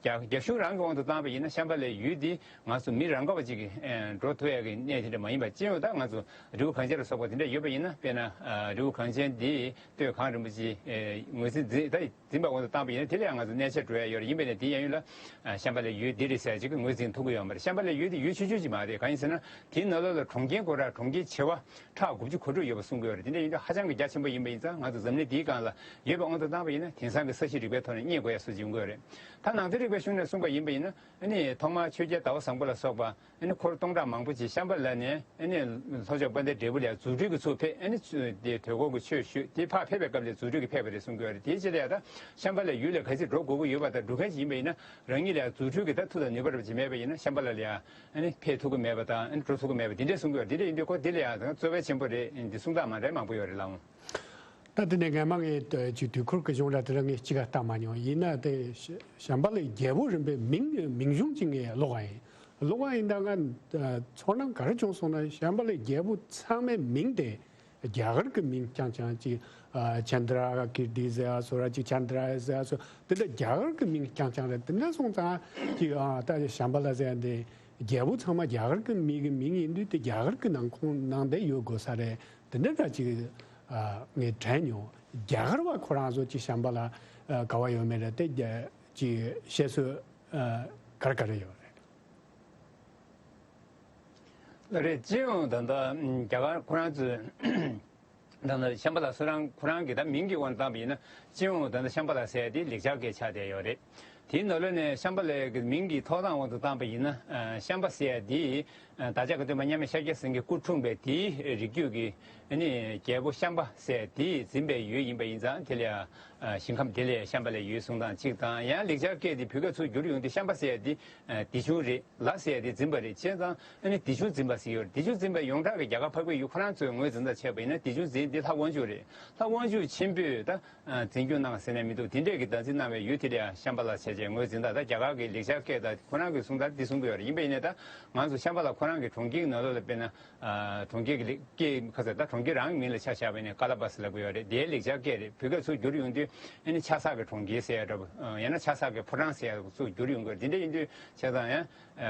རྒྱ་རྒྱ་གཞུང་རང་གི་དབང་དུ་བཏང་པ་ཡིན་ན་ཤམྦྷ་ལའི་ཡུལ་འདི་ང་ཚོ་མི་རང་ག་བ་ཅིག་གིས་ཨེ་འགྲོ་ཐུབ་ཡག་གི་གནས་དེ་འདྲ་མ་ཡིན་པ། སྤྱི་ཡོངས་ད་ང་ཚོ་རི་བོ་གངས་ཅན་ལ་སོགས་པ་དེ་འདྲ་ཡོད་པ་ཡིན་ན། དཔེར་ན་ཨ་རི་བོ་གངས་ཅན་འདིའི་སྟོད་གངས་རིན་པོ་ཆེ་ཨེ་ངོས་འཛིན་འཛིན་ད་འཛིན་པ་དབང་དུ་བཏང་པ་ཡིན་ན་དེ་ལ་ཡང་ང་ཚོ་གནས་ཆ་འགྲོ་ཡ་ཡོད་རེད། ཡིན་པས་ན་དེ་གཡས་གཡོན་ལ་ཨ་ཤམྦྷ་ལའི་ཡུལ་འདི་རེད་ཟེར་ཅིག་གིས་ངོས་འཛིན་ཐུབ་ཀྱི་ཡོད་མ་རེད། ཤམྦྷ་ལའི་ཡུལ་དེ་ཡུལ་ཆུང་ཆུང་ཅིག་མ་རེད། གང་ཡིན་ཟེར་ན་དེའི་ནང་ལོགས་ལ་གྲོང་ཁྱེར་ཁོ་རང་གྲོང་ཁྱེར་བྱེ་བ་ཕྲག་དགུ་བཅུ་གོ་དྲུག་ཡོད་པ་གསུང་གི་ཡོད་རེད། དེ་འདྲ་ཡིན་དུས་ཧ་ཅང་གི་རྒྱ་ཆེན་པོ་ཡིན་པ་ཡིན་ཙང་ང་ཚོ་འཛམ་གླིང་འདིའི་སྒང་ལ་ཡོད་པའི་དབང་དུ་བཏང་པ་ཡིན་ན་དེང་སང་གི་ས་གཤིས་རིག་པའི་ཐོག་ནས་རྙེད་དགོས་ཡ་སུ་ཅིག་ཡོང་གི་ཡོད་རེད། ད་ནང་དོན་རིག་པའི་གཞུང་ནས་གསུངས་པ་ཡིན་པ་ཡིན་ན་ཨ་ནི་ཐོག་མར་ཆོས་རྒྱལ་ཟླ་བ་བཟང་པོ་ལ་སོགས་པ་ཨ་ནི་འཁོར་སྟོང་ཕྲག་མང་པོ་ཅིག་ཤམྦྷ་ལ་ནས་ཨ་ནི་ལྷོ་ཕྱོགས་དཔལ་ལྡན་འབྲས་སྤུངས་ལ་རྫུ་འཕྲུལ་གྱི་ཚུར་ཕེབས། ཨ་ནི་དེ་དུས་འཁོར་གྱི་ཆོས་ཞུས། དེ་ཕར་ཕེབས་པའི་སྐབས་ལ་རྫུ་འཕྲུལ་གྱིས་ཕེབས་པ་རེད་གསུང་གི་ཡོད་རེད། དེའི་ཕྱིར་ཡང་ད་ཤམྦྷ་ལའི་ཡུལ་ལ་གལ་སྲིད་འགྲོ་དགོས་ཀྱི་ཡོད་པ་དང་འགྲོ་མཁན་ཞིག་ཡིན་པ་ཡིན་ན་རང་ཉིད་ལ་ཡང་རྫུ་འཕྲུལ་གྱི་ད་མཐུ་དང་ནུས་པ་འདྲ་པོ་ཅིག་མེད་པ་ཡིན་ན་ཤམྦྷ་ལ་ལ་ཡང་ཨ་ནི་ཕེབས་ཐུབ་ཀྱི་མེད་པ་དང་ཨ་ནི་འགྲོ་ཐུབ་ཀྱི་མེད་པ་དེ་འདྲས་གསུང་གི་ཡོད་རེད། དེ་འདྲས་ཡིན་དུས་ཁོ་དེ་ལ་ཡང་ད་གཙོ་བའི་ཆེན་པོ་རེད། འདི་གསུང་སྟངས་མ་འདྲ་མང་པོ་ཡོད་རེད་ལགས་འོང་། ད་དེ་ནས་སྔན་མ་ངས་ཅིག་དུས་འཁོར་གྱི་གཞུང་འདྲ་དེ་འདྲ་ངས་གཅིག་ཀ་བལྟ་མ་མྱོང་། ཡིན་ན་དེ་ཤམྦྷ་ལའི་རྒྱལ་པོ་རིམ་པའི་མིང་མིང་གཞུང་ཅིག་ངས་ཀློག་པ་ཡིན། ཀློག་པ་ཡིན་ད་ང་ཚོར་སྣང་ག་རེ་བྱུང་སོང་ན་ཤམྦྷ་ལའི་རྒྱལ་པོ་ཚང་མའི་མིང་དེ་རྒྱ་གར་གྱི་མིང་རྐྱང་རྐྱང་ཅིག་ཨ་ཅན་དྲ་ཀིརྟི་ཟེར་བ་སོགས་ར་ཅིག་ཅན་དྲ་ཟེར་བ་སོགས་དེ་འདྲ་རྒྱ་གར་གྱི་མིང་རྐྱང་རྐྱང་རེད། དེ་འདྲ་སོང་ཙང་ཅིག་ཨ་ད་ཤམྦྷ་ལ་ཟེར་ཡ་འདི་རྒྱལ་པོ་ཚང་མ་རྒྱ་གར་གྱི་མི་གི་མིང་ཡིན་དུས་དེ་རྒྱ་གར་གྱི་ནང་ཁོངས་ནང་བསྡད་ཡོད་དགོས་ས་རེད། དེ་འདྲ་འདྲ་ཅིག་ཨ་ངས་དྲན་མྱོང་། རྒྱ་གར་བ་ཁོ་རང་ཚོ་ཅིག་ཤམྦྷ་ལ་ཨ་ག་བ་ཡོད་མེད་རེད་དེ་རྒྱ་ཅིག་བཤད་སྲོལ་ཨ་ག་རེ་ག་རེ་ཡོད་རེད། ལགས་རེད། སྤྱི་ཡོངས་ད་ལྟ་རྒྱ་གར་ཁོ་རང་ཚོས་ད་ལྟ་ཤམྦྷ་ལ་སུ་རང་ཁོ་རང་གི་ད་མིང་གི་དབང་དུ་བཏང་པ་ཡིན་ན་སྤྱི་ཡོངས་ད་ལྟ་ཤམྦྷ་ལ་ཟེར་ཡ་དེ་ལེགས་སྦྱར་སྐད་ཆགས་བསྡད་ཡོད་རེད། དེའི་ནང་ལོགས་ནས་ཤམྦྷ་ལའི་གི་མིང་གི་ཐོག་དབང་དུ་བཏང་པ་ཡིན་ན་ཨ་ཤམྦྷ་ཟེར་ཡ་དེ་བདག་ཅག་གི་སྟོན་པ་མཉམ་མེད་ཤཱཀྱ་སེང་གེ་སྐུ་འཁྲུངས་པའི་དེའི་རིགས་རྒྱུད་ཀྱི་ཨ་ནི་རྒྱལ་པོ་ཤམྦྷ་ཟེར་དེས་འཛིན་པའི་ཡུལ་ཡིན་པ་ཡིན་ཙང་དེ་ལ་ཡང་ཞིང་ཁམས་དེ་ལ་ཡང་ཤམྦྷ་ལའི་ཡུལ་གསུང་སྟངས་གཅིག་དང་། ཡང་ལེགས་སྦྱར་སྐད་དེ་བོད་སྐད་ཚུར་བསྒྱུར་ཡོང་དུས་ཤམྦྷ་ཟེར་དེ་དེ་བྱུང་རེད། ལ་ཟེར་དེ་འཛིན་པ་རེད། བྱས་ཙང་ཨ་ནི་དེ་བྱུང་འཛིན་པ་ཟེར་ཡོད་རེད། དེ་བྱུང་འཛིན་པ་ཡོངས་གྲགས་ཀྱི་རྒྱ་གར་འཕགས་པའི་ཡུལ་ཁོ་རང་ཚོའི་ངོས་འཛིན་སྟངས་བྱས་པ་ཡིན་ན་དེ་བྱུང་འཛིན་དེ་ལྷ་དབང་ཕྱུག་རེད། ལྷ་དབང་ཕྱུག་ཆེན་པོས་ད་འཛིན་སྐྱོང་གནང་ཟེར་ནས་མི་འདུག་དེ་འདྲས་ཀྱི་བདག་འཛིན་གནང་བའི་ཡུལ་དེ་ལ་ཡང་ཤམྦྷ་ལ་བྱས་བྱས་ངོས་འཛིན་སྟངས། ད་རྒྱ་གར་གྱི་ལེགས་སྦྱར་སྐད་དང་ཁོ་རང་གིས་གསུང་སྟངས་འདི་གསུང་གི་ཡོད་རེད། ཡིན་པ་ཡིན་ནའི་ད་ང་ཚོ་ཤམྦྷ་ལ་ཁོ་རང་གི་གྲོང་ཁྱེར་གྱི་ནང་ལོགས་ལ་དཔེར་ན་ཨ་གྲོང་ཁྱེར་གྱི་ལེགས་སྐད་ཁ་ཟེར་ད་གྲོང་ཁྱེར་རང་གི་མིང་ལ་ཆ་བཞག་པ་ཡིན་ན་ཀ་ལ་པ་སི་ལབ་ཀྱི་ཡོད་རེད། དེའི་ལེགས་སྦྱར་སྐད་རེད། བོད་སྐད་ཚུར་བསྒྱུར་ཡོང་དུས་ཨ་ནི་ཆགས་ས་གི་གྲོང་ཁྱེར་ཟེར་ཡ་འདྲ་པོ། ཡང་ན་ཆགས་ས་གི་ཕོ་བྲང་ཟེར་ཡ་ཚུར་བསྒྱུར་ཡོང་གི་རེད། དེ་འདྲ་ཡིན་དུས་བྱས་ཙང་ཡང་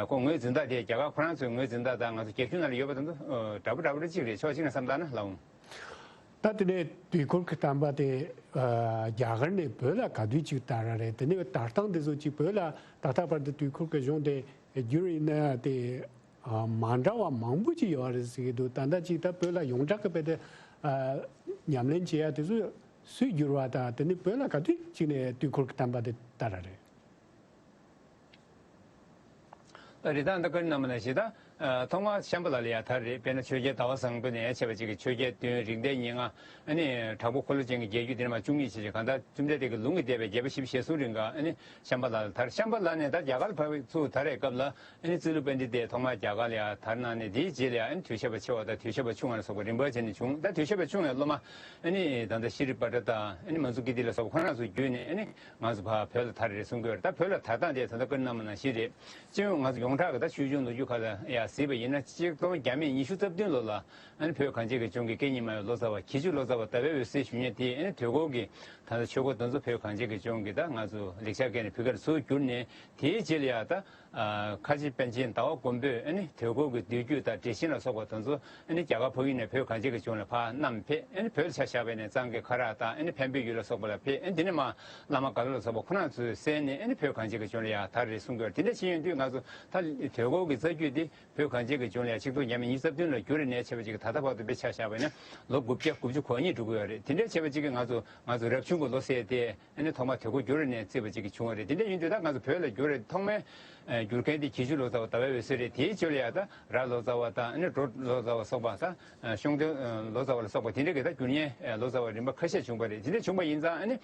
ཁོ་ངོས་འཛིན་སྟངས་དེ་རྒྱ་གར་ཁོ་རང་ཚོའི་ངོས་འཛིན་སྟངས་དང་ང་ཚོ་རྒྱ་གཞུང་ནང་ལ་ཡོད་པ་དང་འདྲ་པོ་འདྲ་པོ་རེ་གཅིག་རེད། ཕྱོགས་གཅིག་ནས་བསམ་བཏང་ན་ལགས་འོང་། ད་དེ་ནས་དུས་འཁོར་གྱི་བསྟན་པ་དེ་རྒྱ་གར་ནས་བོད་ལ་ག་དུས་གཅིག་དར་ར་རེད། དེ་ནས་དར་སྟངས་དེ་ཚོ་གཅིག་བོད་ལ་ད་ལྟ་བར་དུ་དུས་འཁོར་གྱི་གཞུང་དེ་བསྒྱུར་ཡིན་ན་དེ་མ་འདྲ་བ་མང་པོ་ཅིག་ཡོད་རེད་ཟེར་གྱི་འདུག་ད་ལྟ་གཅིག་ད་བོད་ལ་ཡོངས་གྲགས་ཀྱི་བོད་དེ་ཉམས་ལེན་བྱེད་ཡ་དེ་ཚོ་སུས་བསྒྱུར་བ་དང་དེ་ནས་བོད་ལ་ག་དུས་གཅིག་ནས་དུས་འཁོར་གྱི་བསྟན་པ་དེ་དར་ར་རེད། རི་དྭགས་འདི་ཀ་རི་རྣམས་ལ་ཞེས་ད། ཐོག་མར་ཤམྦྷ་ལ་ལ་ཡ་དར་རེད། དཔེར་ན་ཆོས་རྒྱལ་ཟླ་བ་བཟང་པོ་ནས་ཡ་བྱས་པ་ཅིག་གི་ཆོས་རྒྱལ་བདུན་རིགས་ལྡན་ཉེར་ལྔ། ཨ་ནི་དྲག་པོ་འཁོར་ལོ་ཅན་གྱི་རྒྱལ་བརྒྱུད་འདི་ནས་མར་བཅུ་གཉིས་བྱས་ཀྱི་གང་ལྟར་བཅོམ་ལྡན་འདས་ཀྱི་ལུང་གིས་བསྟན་པའི་རྒྱལ་པོ་བཞི་བཅུ་ཞེ་གསུམ་རིང་ག་ཨ་ནི་ཤམྦྷ་ལ་ལ་དར། ཤམྦྷ་ལ་ནས་ད་རྒྱ་གར་ལ་ཕར་ཚུར་དར་བའི་སྐབས་ལ་ཨ་ནི་ཙི་ལུ་པཎྜི་ཏས་ཐོག་མར་རྒྱ་གར་ལ་ཡ་དར་གནང་ནས་དེའི་རྗེས་ལ་ཡ་ཨ་ནི་དོལ་ཤ་པ་ཆེ་བ་དང་དོལ་ཤ་པ་ཆུང་བ་ལ་སོགས་པ་རིམ་པ་བྱས་ནས་བྱུང་། ད་དོལ་ཤ་པ་ཆུང་བའི་སློབ་མ་ཨ་ནི་ད་ལྟ་ཤྲཱི་པྲ་ཏྲ་དང་ཨ་ནི་མ་ཛུ་ཀི་ཏི་ལ་སོགས་པ་ཁོ་རང་ཚོ་བརྒྱུད་ནས་ཨ་ནི། ང་ཚོ་ཕར་བོད་ལ་དར་རེད་གསུང་གི་ཡོད་རེད། ད་བོད་ལ་དར་སྟངས་དེ་ད་ལྟ་ཀ་རི་རྣམ་མ་ནང་བཞིན་རེད། སྤྱི་ཡོངས་ང་ཚོ་ཡོངས་གྲགས་ཀྱི་ད་ཆོས་འབྱུང་ལོ་རྒྱུས་ཁག་ལ་ཡ་གཟིགས་པ་ཡིན་ན་ཆིག་སྟོང་བརྒྱ་མེད་ཉི་ཤུ་རྩ་བདུན་ལོ་ལ་ཨ་ནི་བོད་གངས་ཅན་གྱི་ལྗོངས་ཀྱི་སྐད་གཉིས་སྨྲ་བའི་ལོ་ཙཱ་བ་གྱི་ཅུ་ལོ་ཙཱ་བ་ཟླ་བའི་འོད་ཟེར་ཞུ་མཁན་དེས་ཨ་ནི་དོལ་སྐོར་གྱི་ད་ལྟ་ཆོས་སྐོར་དེ་ཚོ་བོད་གངས་ཅན་གྱི་ལྗོངས་ཀྱི་ད་ང་ཚོ་ལེགས་སྦྱར་སྐད་ནས་བོད་སྐད་ལ་ཚུར་བསྒྱུར་ནས་དེའི་རྗེས་ལ་ཡ་ད། ཨ་ཁ་ཆེ་པཎ་ཆེན་ཟླ་བ་མགོན་པོས་ཨ་ནི་དོལ་སྐོར་གྱི་མདོ་རྒྱུད་དང་འགྲེལ་ཆེན་ལ་སོགས་པ་དེ་ཚོ་ཨ་ནི་རྒྱ་གར་འཕགས་ཡུལ་ནས་བོད་གངས་ཅན་གྱི་ལྗོངས་ལ་ཕར་བསྣམས་ཕེབས། ཨ་ནི་བོད་ལ་ཆ་བཞག་པ་ཡིན་ན་གཙང་གི་ཁ་རག་དང་ཨ་ནི་འཕན་པོའི་ཡུལ་ལ་སོགས་པ་ལ་ཕེབས། ཨ་ནི་དེ་ནས་མར་བླ་མ་རྒྭ་ལོ་ལ་སོགས་པ་ཁོ་རང་ཚོས་གསན་ནས་ཨ་ནི་བོད་གངས་ཅན་གྱི་ལྗོངས་ལ་ཡར་དར་རེད་གསུང་གི་ཡོད་རེད། དེ་འདྲ་བྱས་ཡོང་དུས་ང་ཚོ་ད་དོལ་སྐོར་གྱི་རྩ་རྒྱུད་འདི་ བོད་གངས་ཅན་གྱི་ལྗོངས་ལ་ཡང་ཆིག་སྟོང་ཉི་ཤུ་རྩ་བདུན་ལ་བསྒྱུར་ནས་བྱས་པ་ཅིག་ད་ལྟ་བར་དུ་དཔེ་ཆ་བཞག་པ་ཡིན་ན་ལོ་དགུ་བརྒྱ་དགུ་བཅུ་གོ་གཉིས་འགྲོ་གི་ཡོད་རེད། དེ་འདྲ་བྱས་པ་ཅིག་གིས་ང་ཚོ་ང་ཚོ་རབ་བྱུང་གི་ལོ་ཟེར་དེ་ཨ་ནི་ཐོག་མ་དུས་འཁོར་བསྒྱུར་ནས་བརྩིས་པ་ཅིག་བྱུང་བ་རེད། དེ་འདྲ་ཡིན་དུས་ད་ང་ཚོ་བོད་ལ་བསྒྱུར་རེད། ཐོག་མའི་ཨ་བསྒྱུར་མཁན་དེ་གྱེས་ཆུ་ལོ་ཙཱ་བ་ཟླ་བའི་འོད་ཟེར་རེད། དེའི་རྗེས་ལ་ཡང་ད་ར་ལོ་ཙཱ་བ་དང་ཨ་ནི་འབྲོ་ལོ་ཙཱ་བ་སོགས་པ་དང་ཤོང་སྟོན་ལོ་ཙཱ་བ་ལ་སོགས་པ་དེ་འདྲ་གི་ད་བསྒྱུར་མཁན་ལོ་ཙཱ་བ་རིམ་པ་ཁ་ཤས་བྱུང་བ་རེད། དེ་འདྲ་བྱུང་བ་ཡིན་ཙང་ཨ་ནི་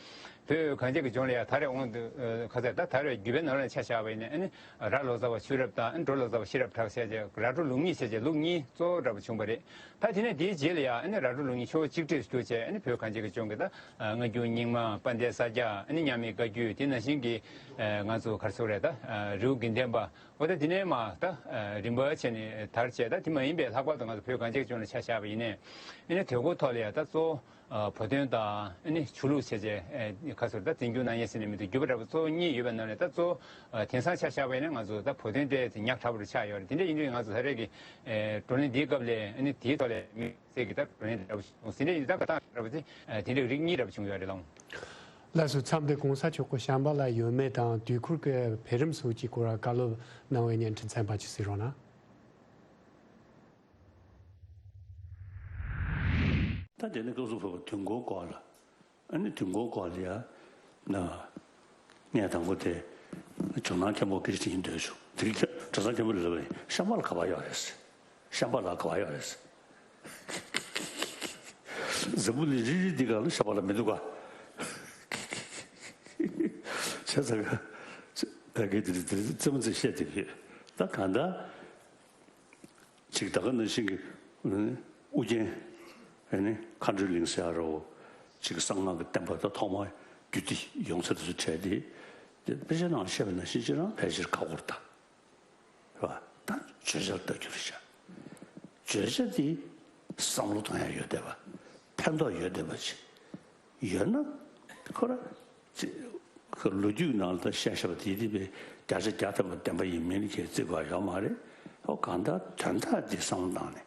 བོད་གངས་ཅན་གྱི་ལྗོངས་ལ་ཡང་ད་རེས་འོང་དུས་ཁ་ཚ་ད་ད་རེས་བརྒྱུད་པའི་ནང་ལ་ཆ་བཞག་པ་ཡིན་ན་ཨ་ནི་ར་ལོ་ཙཱ་བ་ཆོས་རབ་དང་ཨ་ནི་འབྲོ་ལོ་ཙཱ་བ་ཤེས་རབ་གྲགས་བྱས་རྗེས་ར་འབྲོ་ལུགས་གཉིས་བྱས་རྗེས་ལུགས་གཉིས་གཙོ་བོ་འདྲ་པོ་བྱུང་བ་རེད། ད་དེ་ནས་དེའི་རྗེས་ལ་ཡང་ཨ་ནི་ར་འབྲོ་ལུགས་གཉིས་ཕྱོགས་གཅིག་སྒྲིལ་གྱུར་བྱས་ཨ་ནི་བོད་གངས་ཅན་གྱི་ལྗོངས་ཀྱི་ད་ཨ་སྔ་འགྱུར་རྙིང་མ་དཔལ་ལྡན་ས་སྐྱ་ཨ་ནི་མཉམ་མེད་བཀའ་བརྒྱུད་དེ་ནང་བཞིན་གྱི་ཨ་ང་ཚོ་ག་རེ་ཟེར་དགོས་རེད། ད་ཨ་རི་བོ་དགེ་ལྡན་པ་འོ་ད་དེ་ནས་མ་ད་ཨ་རིམ་པ་བྱས་ནས་དར་བྱས། ད་དེ་མ་ཡིན་པའི་ལྷག་པར་དུ་ང་ཚོ་བོད་གངས་ཅན་གྱི་ལྗོངས་ལ་ཆ་བཞག་པ་ཡིན་ནའི་ཨ་ནི་དུས་འཁོར་ཐོག་ལ་ཡང་ད་གཙོ་བོ་ཨ་བོད་དོན་དང་ཨ་ནི་ཆོས་ལུགས་བྱས་རྗེས་ཨ་ཁ་ཟུར་ད་འཛིན་སྐྱོང་གནང་ཡས་ཟེར་ནས་མི་འདུག་བརྒྱུད་པ་འདྲ་པོ་གཙོ་བོ་གཉིས་ཡོད་པའི་ནང་ནས་ད་གཙོ་བོ་ཨ་དེང་སང་ཆ་བཞག་པ་ཡིན་ན་ང་ཚོ་ད་བོད་དོན་དེ་ཉག་ཕྲ་པོ་རུ་ཆགས་ཡོད་རེད། དེ་འདྲ་ཡིན་དུས་ང་ཚོ་ད་རེས་ཀྱི་ཨ་བགྲོ་གླེང་འདིའི་སྐབས་ལ་ཨ་ནི་དེའི་ཐོག་ལ་མི་སེར་གྱི་ད་བགྲོ་གླེང་འདྲ་པོ་ཞིག་ཟིན་འདྲ་ཡིན་དུས་ད་ག་ད་འདྲ་པོ་དེ་ཨ་དེ་འདྲའི་རིགས་གཉིས་འདྲ་པོ་བྱུང་ཡོད་རེད་ལགས། ལགས་སོ། མཚམས་འདིར་གོང་ས་མཆོག་གི་བྱམས་པ་ལ་ཡོད་མེད་དང་དུས་འཁོར་གྱི་འཕེལ་རིམ་སོགས་ཀྱི་སྐོར་བཀའ་སློབ་གནང་བའི་བརྙན་འཕྲིན་ཚན་པ་ཅིག་གཟིགས་རོགས་གནང་། ད་དེ་ནས་སྐབས་སུ་བབས་པ་དུས་འཁོར་སྐོར་ལ། ཨ་ནི་དུས་འཁོར་སྐོར་ལ་ཡ། ན། ངས་དང་པོ་དེ། ཇོ་ནང་མཁན་པོ་སྐད་ཆ་དྲིས་འདོད་བྱུང་། དེ་གི་གྲྭ་ཚང་མཁན་པོ་ལ་ལབ་པ་ཡིན། ཤམྦྷ་ལ་ག་པར་ཡོད་རེད་ཟེར། ཤམྦྷ་ལ་ག་པར་ཡོད་རེད་ཟེར། འཛམ་བུ་གླིང་རིལ་རིལ་འདི་ག་ལ་ཤམྦྷ་ལ་མི་འདུག་ག་བྱས་ཙང་ག་ད་གི་དེ་དེ་རྩེད་མོ་རྩེ་བཤད་དེ་ཡོད། ད་གང་ལྟར། ཅིག་ད་ག་ནང་བཞིན་གྱི། ཨུ་རྒྱན། ཨ་ནི་མཁའ་འགྲོའི་གླིང་ཟེར་ཡ་རོ། ཅིག་གསང་སྔགས་ཀྱི་བསྟན་པ་ད་ཐོག་མར་རྒྱུད་སྡེ་ཡོངས་ཚད་དུ་བྲལ་ཏེ། དེ་དཔེ་ཆ་ནང་བཤད་པ་ནང་བཞིན་ཅིག་རང་ཕལ་ཆེར་ཁག་པོ་རེད་ད། རེད་པ། ད་བརྗོད་བྱར་ལྟ་རྒྱུ་རེད་ཤག་བརྗོད་བྱ་དེ་བསམ་བློ་གཏོང་ཡ་ཡོད་བསྡད་པ། ཕན་ཐོགས་ཡོད་བསྡད་པ་ཅིག་ཡོད་ན། ཁོ་ར། ཅི། ཁོ་ལོ་རྒྱུས་ནང་ལ་ད་བཤད་བཤད་པ་དེ་དེ་བས་བརྒྱ་ཆ་བརྒྱ་ཐམ་པ་བདེན་པ་ཡིན་མིན་གྱི་རྩིས་དགོས་ཡོད་མ་རེད། ཨོ་གང་ལྟར་དོན་དག་འདི་བསམ་བློ་བཏང་ནས།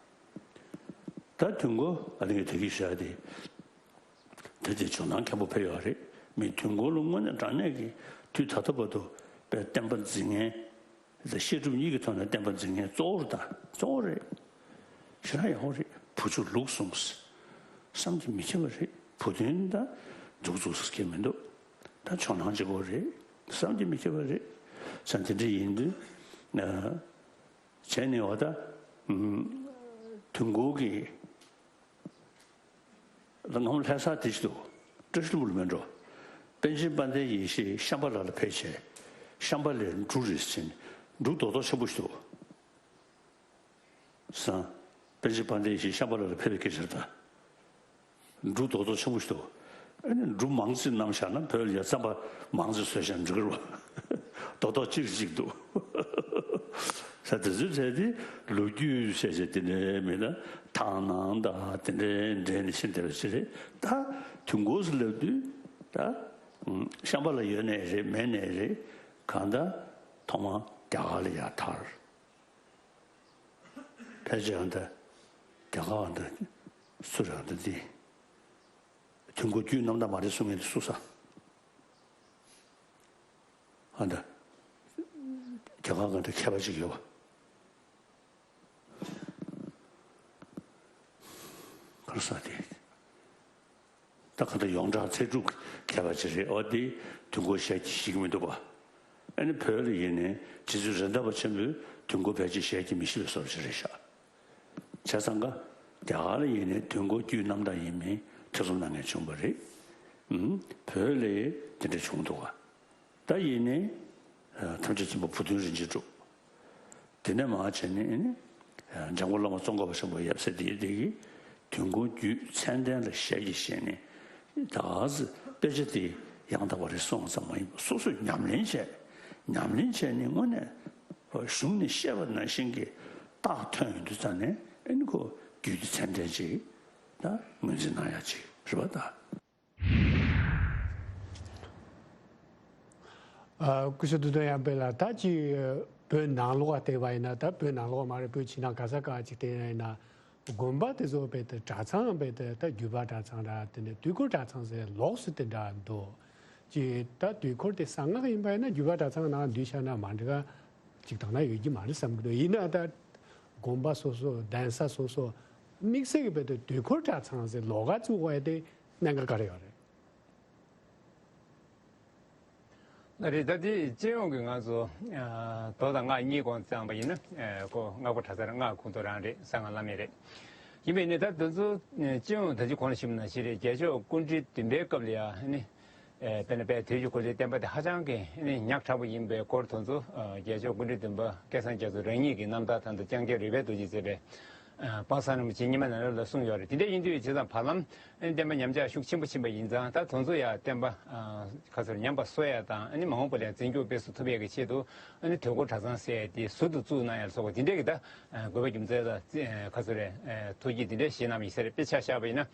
ད་དུས་འཁོར་ཨ་ནི་ངས་དེ་གི་བཤད་དེ། ད་དེ་ཇོ་ནང་མཁན་པོ་ཕེབས་ཡོད་རེད། མི་དུས་འཁོར་ལ་དངོས་གནས་དྲང་གནས་ཀྱི་དུས་ད་ལྟ་བར་དུ་བས་བསྟན་པ་འཛིན་མཁན། ད་བཤད་སྒྲུབ་གཉིས་ཀྱི་ཐོག་ནས་བསྟན་པ་འཛིན་མཁན་གཙོ་བོ་རེད་ད། གཙོ་བོ་རེད། ཞེ་དྲག་ཡག་པོ་རེད། བུ་ཆུ་ལུག་གསུངས། བསམ་གྱིས་མི་ཁྱབ་པ་རེད། བུ་དོན་ད་འདུག་འཛུགས་སུ་སྐྱེ་མི་འདུག་ད་ཇོ་ནང་གཅིག་པོ་རེད། བསམ་གྱིས་མི་ཁྱབ་པ་རེད། ས་དེ་འདྲ་ཡིན་དུས་ན། བྱས་ནས་བ་ད། དུས་འཁོར་གྱི། ལ་ངམ་ལྷ་ས་དེ་ཞིག་འདུག་བཀྲ་ཤིས་ལྷུན་པོ་ལ་མེད་འགྲོ། པཎ་ཆེན་དཔལ་ལྡན་ཡེ་ཤེས་ཤམྦྷ་ལ་ལ་ཕེབས་བྱས། ཤམྦྷ་ལའི་འབྲུ་རེད་ཟེར་ནས་འབྲུ་རྡོག་རྡོག་ཆེན་པོ་ཞིག་འདུག་བསམ། པཎ་ཆེན་དཔལ་ལྡན་ཡེ་ཤེས་ཤམྦྷ་ལ་ལ་ཕེབས་པའི་སྐད་ཆ་རེད་ད། འབྲུ་རྡོག་རྡོག་ཆེན་པོ་ཞིག་འདུག་ཨ་ནི་འབྲུ་མང་ཙམ་བསྣམས་བཞག་ན་བོད་ལ་ཡ་རྩམ་པ་མང་ཙམ་བཟོས་བཞག་འགྲིག་གི་རེད་པ། རྡོག་རྡོག་གཅིག་གཅིག་འདུག་ས་དེ་ཚོའི་གྲས་དེ་ལོ་རྒྱུས་བཤད་བྱས་དེ་འདྲའི་མིན་ན་ཐང་ནང་དང་དེ་འདྲའི་འདྲེས་ནས་ཕྱིན་བསྡད་པ་ཞིག་རེད། ད་དུས་འཁོར་ཟེར་ལབ་དུས་ད་ཤམྦྷ་ལ་ཡོད་ནའི་རེད་མེད་ནའི་རེད། གང་ལྟར་ཐོག་མར་རྒྱ་གར་ལ་ཡར་དར། ཕལ་ཆེར་ཨ་ད་རྒྱ་གར་ཨ་ད་སུ་རེད་ཨ་ད་འདི། དུས་འཁོར་རྒྱུད་རྣམ་དག་མ་རེད་གསུང་མཁན་དེ་སུ་ས། ཨ་ད། རྒྱ་གར་ག་འདྲ་མཁས་པ་ཅིག་ཡོད་པ། ག་རེ་ཟེར་དེ། ད་ག་འདྲ་ཡོངས་གྲགས་ཚེ་སྒྲུབ་མཁས་པ་ཅིག་རེད། ཨོ་དེ་དུས་འཁོར་ཞལ་གྱིས་བཞེས་ཀྱི་མི་འདུག་པ། ཨ་ནི་བོད་ལ་ཡིན་ནའི་རྗེ་བཙུན་རེད་མདའ་བ་ཆེན་པོས་དུས་འཁོར་ཕལ་ཆེར་ཞལ་གྱིས་མི་བཞེས་པའི་བཟོ་འདྲ་ཅིག་རེད་ཤག་བྱས་ཙང་ཀ་རྒྱ་གར་ལ་ཡིན་ནའི་དུས་འཁོར་རྒྱུད་རྣམ་དག་ཡིན་མིན་ཐེ་ཚོམ་གནང་མཁན་བྱུང་བ་རེད། ཨུམ། བོད་ལ་དེ་འདྲ་བྱུང་འདུག་ག་ད་ཡིན་ནའི། ཐམས་ཅད་མཁྱེན་པ་བུ་སྟོན་རིན་ཆེན་གྲུབ། དེ་ནས་མར་བྱས་ནས་ཨ་ནི། འཇམ་མགོན་བླ་མ་ཙོང་ཁ་པ་ཆེན་པོ་ཡབ་སྲས་དེའི་དེ་གིས་དུས་འཁོར་རྒྱུད་མཚན་ལྡན་ལ་ཞལ་གྱིས་བཞེས་ནས། ད་ག་ཟེ་དཔེ་ཆ་དེ་ཡང་དག་པ་རེད་གསུངས་ཙམ་མ་ཡིན་པར་སོ་སོས་ཉམས་ལེན་བྱས། ཉམས་ལེན་བྱས་ནས་དངོས་གནས་གཞུང་ནས་བཤད་པ་ནང་བཞིན་གྱི་རྟགས་ཐོན་ཡོང་དུས་ཙང་ནས་ཨ་ནི་ཁོ་རྒྱུད་སྡེ་མཚན་ལྡན་ཅིག་ད་ངོས་འཛིན་གནང་ཡ་ཅིག་རེད་པ་ད། ཨ། སྐུ་ཞབས་བདུད་དོན་ཡར་འཕེལ་ལགས། ད་ཅིག་བོད་ནང་ལོགས་ལ་བལྟས་པ་ཡིན་ན། ད་བོད་ནང་ལོགས་མ་རེད། བོད་ཕྱི་ནང་ག་ས་ག་ཅིག་བལྟས་ན་ཡིན་ན། དགོན་པ་དེ་ཚོ་རྦད་དེ་གྲྭ་ཚང་རྦད་དེ་ད་བརྒྱུད་པ་གྲྭ་ཚང་འདྲ། དེ་ནས་དུས་འཁོར་གྲྭ་ཚང་ཟེར་ལོགས་སུ་དེ་འདྲ་འདུག་ཅིག་ད་དུས་འཁོར་དེ་གསང་སྔགས་ཡིན་པ་ཡིན་ན་བརྒྱུད་པ་གྲྭ་ཚང་ནང་བསྡུས་བཞག་ན་མ་འགྲིག་ག་ཅིག་དོགས་པ་ཡོད་ཀྱི་མ་རེད་བསམ་གྱི་འདུག་ཡིན་ན་ད་ དགོན་པ་སོ་སོ། གདན་ས་སོ་སོ། དམིགས་བསལ་གྱི་བོད་དུ་དུས་འཁོར་གྲྭ་ཚང་ཟེར་ལོགས་ཀ་བཙུགས་པ་དེ་གནད་འགག་ག་རེ་ཡོད་རེད། ལགས་རེད། ད་དེ་སྤྱི་ཡོངས་ཀྱི་ང་ཚོ་ཨ་མདོ་དང་སྔགས་གཉིས་དགོངས་བརྩམས་པ་ཡིན་ན། ཨ་ཁོ་སྔགས་པ་གྲྭ་ཚང་རེད། སྔགས་ཁོངས་གཏོགས་རང་རེད། གསང་སྔགས་བླ་མེད་རེད། ཡིན་པས་ནི་ད་དེ་ཚོ་ཨ་སྤྱི་ཡོངས་ད་ཅི་གོང་ལ་ཞུས་པ་ནང་བཞིན་རེད། རྒྱལ་མཆོག་སྐུ་ཕྲེང་བདུན་པའི་སྐབས་ལ་ཡང་ནི་ཨ་དཔེར་ན་དཔལ་དུས་ཀྱི་འཁོར་ལོའི་བསྟན་པ་དེ་ཧ་ཅང་གི་ནི་ཉག་ཕྲ་པོ་ཡིན་པའི་སྐོར། དེ་ཚོ་ཨ་རྒྱལ་མཆོག་སྐུ་ཕྲེང་བདུན་པ་སྐལ་བཟང་རྒྱ་མཚོ་རང་ཉིད་ཀྱི་རྣམ་ཐར་དང་དུ་ལྕང་སྐྱ་རོལ་པའི་རྡོ་རྗེས་མཛད་པའི་ཨ་དཔག་བསམ་རིན་པོ་ཆེ་རྙིང་མ་ནང་ལོགས་ལ་གསུངས་ཡོད་རེད། དེ་འདྲ་ཡིན་དུས་བྱས་ཙང་བར་ལམ་ཨ་ནི་བསྟན་པ་ཉམས་ཆག་ཤུགས་ཆེན་པོ་ཕྱིན་པ་ཡིན་ཙང་། ད་དེ་ཚོ་ཡང་བསྟན་པ་ཨ་ག་ཚོད་ཉམས་པ་གསོ་ཡ་དང་། ཨ་ནི་མ་འོངས་པ་ལ་ཡང་འཛིན་སྐྱོང་སྤེལ་གསུམ་ཐུབ་ཡས་ཀྱི་ཆེད་དུ། ཨ་ནི་དུས་འཁོར་གྲྭ་ཚང་ཟེར་ཡ་དེ་ཟུར་དུ་བཙུགས་གནང་ཡ་ལ་སོགས་པ་དེ་འདྲས་ཀྱི་ད་ཨ་དགོས་པ་རྒྱུ་མཚན་ལ་ཨ་ག་ཚོད་རེད། ཨ་ཐུགས་དགྱེས་དེ་འདྲས་བཞེས་གནང་བ་ཡིན་ས་རེད། དཔེ་ཆ་བཞག་པ་ཡིན་ན།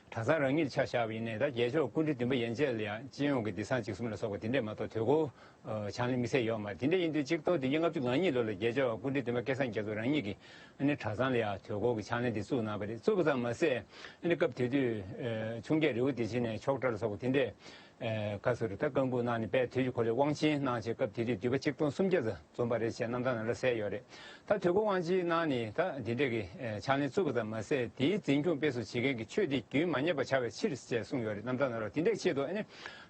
གྲྭ་ཚང་རང་ཉིད་ཆ་བཞག་པ་ཡིན་ནའི་ད་རྒྱལ་མཆོག་སྐུ་ཕྲེང་བདུན་པ་ཡན་ཆད་ལ་ཡང་སྤྱི་ཡོངས་ཀྱི་སྡེ་སྲུང་བྱེད་གསུམ་ལ་སོགས་པ་དེ་འདྲས་མ་གཏོགས་དུས་འཁོར་ཨ་ཕྱག་ལེན་དམིགས་བསལ་ཡོད་མ་རེད། དེ་འདྲ་ཡིན་དུས་གཅིག་སྟོང་དགུ་བརྒྱ་ལྔ་བཅུ་ང་གཉིས་ལོ་ལ་རྒྱལ་མཆོག་སྐུ་ཕྲེང་བདུན་པ་སྐལ་བཟང་རྒྱ་མཚོ་རང་ཉིད་ཀྱིས་ཨ་ནི་གྲྭ་ཚང་ལ་ཡང་དུས་འཁོར་གྱི་ཕྱག་ལེན་དེ་བཙུགས་གནང་བ་རེད། བཙུགས་པ་ཙམ་མ་ཟད། ཨ་ནི་སྐབས་དེ་དུས་ཨ་འཕྱོངས་རྒྱས་རི་བོ་བདེ་ཆེན་ནས་ཆོག་གྲྭ་ལ་སོགས་པ་དེ་འདྲས་ཨ་ག་ཚོད་རེད། ད་བཀའ་འགུག་གནང་ནས་དཔལ་དུས་ཀྱི་འཁོར་ལོའི་དབང་ཆེན་གནང་བྱས། སྐབས་དེ་དུས་འདུས་པ་ཆིག་སྟོང་སུམ་བརྒྱ་ཙམ་འཛོམས་པ་རེད་ཅེས་རྣམ་ཐར་ནང་ལ་གསལ་ཡོད་རེད། ད་དུས་འཁོར་དབང་ཆེན་གནང་ནས་ད་དེ་འདྲས་ཀྱི་ཨ་ཕྱག་ལེན་བཙུགས་པ་ཙམ་མ་ཟད། དེའི་འཛིན་སྐྱོང་སྤེལ་གསུམ་བྱེད་མཁན་གྱི་ཆོས་དེ་རྒྱུན་མ་ཉམས་པར་བྱ་བའི་ཕྱིར་ཅེས་གསུངས་ཡོད་རེད། རྣམ་ཐར་ནང་ལ། དེ་འདྲའི་ཆེད་དུ་ཨ་ནི་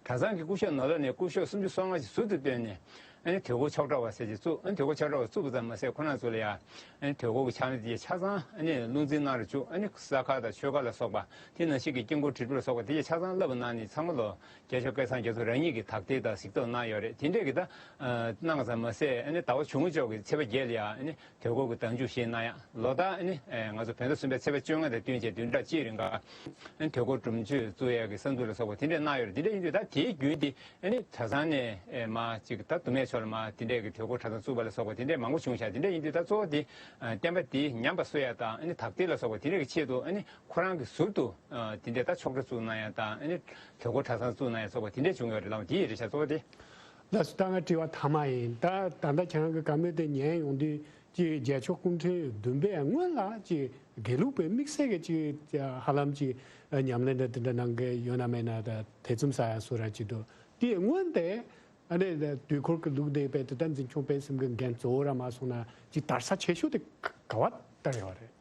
གྲྭ་ཚང་གི་སྐུ་ཞབས་ནོར་ལྷ་ནས་སྐུ་ཞབས་སུམ་ཅུ་སོ་ལྔ་ཞིག་ཟུར་དུ་བཏོན་ནས། ཨ་ནི་དུས་འཁོར་ཆོག་གྲྭ་བ་ཟེར་ཅིག་བཙུགས། ཨ་ནི་དུས་འཁོར་ཆོག་གྲྭ་བ་བཙུགས་པ་ཙམ་མ་ཟད། ཁོ་རང་ཚོ་ལ་ཡང་ཨ་ནི་དུས་འཁོར་གྱི་ཕྱག་ལེན་དེ་ཆ་ཚང་ཨ་ནི་བློ་འཛིན་གནང་རུ་བཅུག། ཨ་ནི་ས་ཁ་དང་ཆོས་ཁ་ལ་སོགས་པ། དེ་ནང་བཞིན་གྱི་དཀྱིལ་འཁོར་བྲིས་སྒྲུབ་ལ་སོགས་པ་དེ་ཆ་ཚང་བསླབ་པ་གནང་ནས། ཚང་མ་ལོ་རྒྱལ་མཆོག་སྐལ་བཟང་རྒྱ་མཚོ་རང་ཉིད་ཀྱིས་དག་ཐེར་དང་གཟིགས་རྟོག་གནང་ཡོད་རེད། དེ་འདྲས་ཀྱི་ད་ཨ་གནང་བ་ཙམ་མ་ཟད། ཨ་ནི་ཟླ་བ་ཇུང་ལྕོག་གི་ཚེས་པ་བརྒྱད་ལ་ཡང་ཨ་ནི་དུས་འཁོར་གྱི་བརྡ་འཇུག་བཞེས་གནང་ཡ། ལོ་ལྟར་ཨ་ནི་ཨ་ང་ཚོ་བོད་ཟླ་གསུམ་པའི་ཚེས་པ་བཅོ་ལྔ་དང་བསྟུན་བྱས་བདུན་ཕྲག་གཅིག་རིང་ག་ཨ་ནི་དུས་འཁོར་སྒྲུབ་མཆོད་བཙུགས་ཡ་གི་གསར་འཛུགས་ལ་སོགས་པ་དེ་འདྲས་གནང་ཡོད་རེད། དེ་འདྲས་ཡིན་དུས་ད་དེའི་བརྒྱུད་དེ་ཨ་ནི་གྲྭ་ཚང་ནས་ཨེ་མ་ཅིག་ད་མདོ་སྨད་ཕྱོགས་ལ་མ་དེ་འདྲས་ཀྱི་དུས་འཁོར་གྲྭ་ཚང་བཙུགས་པ་ལ་སོགས་པ་དེ་འདྲས་མང་པོ་བྱུང་ཤག་དེ་འདྲས་ཡིན་དུས་ད་གཙོ་བོ་དེ་ཨ་བསྟན་པ་དེ་ཉམས་པ་གསོ་ཡ་དང་། ཨ་ནི་དག་ཐེར་ལ་སོགས་པ་དེ་འདྲས་ཀྱི་ཆེད་དུ་ཨ་ནི་ཁོ་རང་གི་ཟུར་དུ་ཨ་དེ་འདྲས་ད་ཆོག་གྲྭ་བཙུགས་གནང་ཡ་དང་། ཨ་ནི་དུས་འཁོར་གྲྭ་ཚང་བཙུགས་གནང་ཡ་སོགས་པ་དེ་འདྲས་བྱུང་ཡོད་རེད། ལགས་འོང་། དེ་ཡི་རེད་ཤག་གཙོ་བོ་དེ། ལགས་སོ། ད་ང་དྲི་བ་མཐའ་མ་ཡིན། ད་ད་ལྟ་ཁྱེད་རང་གི་བཀའ་མོལ་དེ་ཉན་ཡོང་དུས་ཀྱི་རྒྱལ་མཆོག་སྐུ་ཕྲེང་བདུན་པའི་སྔོན་ལ་ཀྱི་དགེ་ལུགས་པའི་དམིགས་བསལ་གྱི་ཀྱི་ཧ་ལམ་ཀྱི་ཉམས་ལེན་འདྲ་དེ་འདྲ་གནང་གི་ཡོད་ན་མེད་ན། ད་ཐེ་ཚོམ་ཟ་ཡ་བཟོ་འདྲ་ཅིག་འདུག། དེའི་སྔོན་དེ་ཨ་ནི་དུས་འཁོར་གྱི་ལུགས་དེ་དཔེ་དེ་ད་འཛིན་སྐྱོང་སྤེལ་གསུམ་གྱི་འགན་གཙོ་བོ་ར་མ་སོང་ན་ཀྱི་དར་ས་ཆེ་ཤོས་དེ་ག་བ་ལྟར་ཡོད་རེད།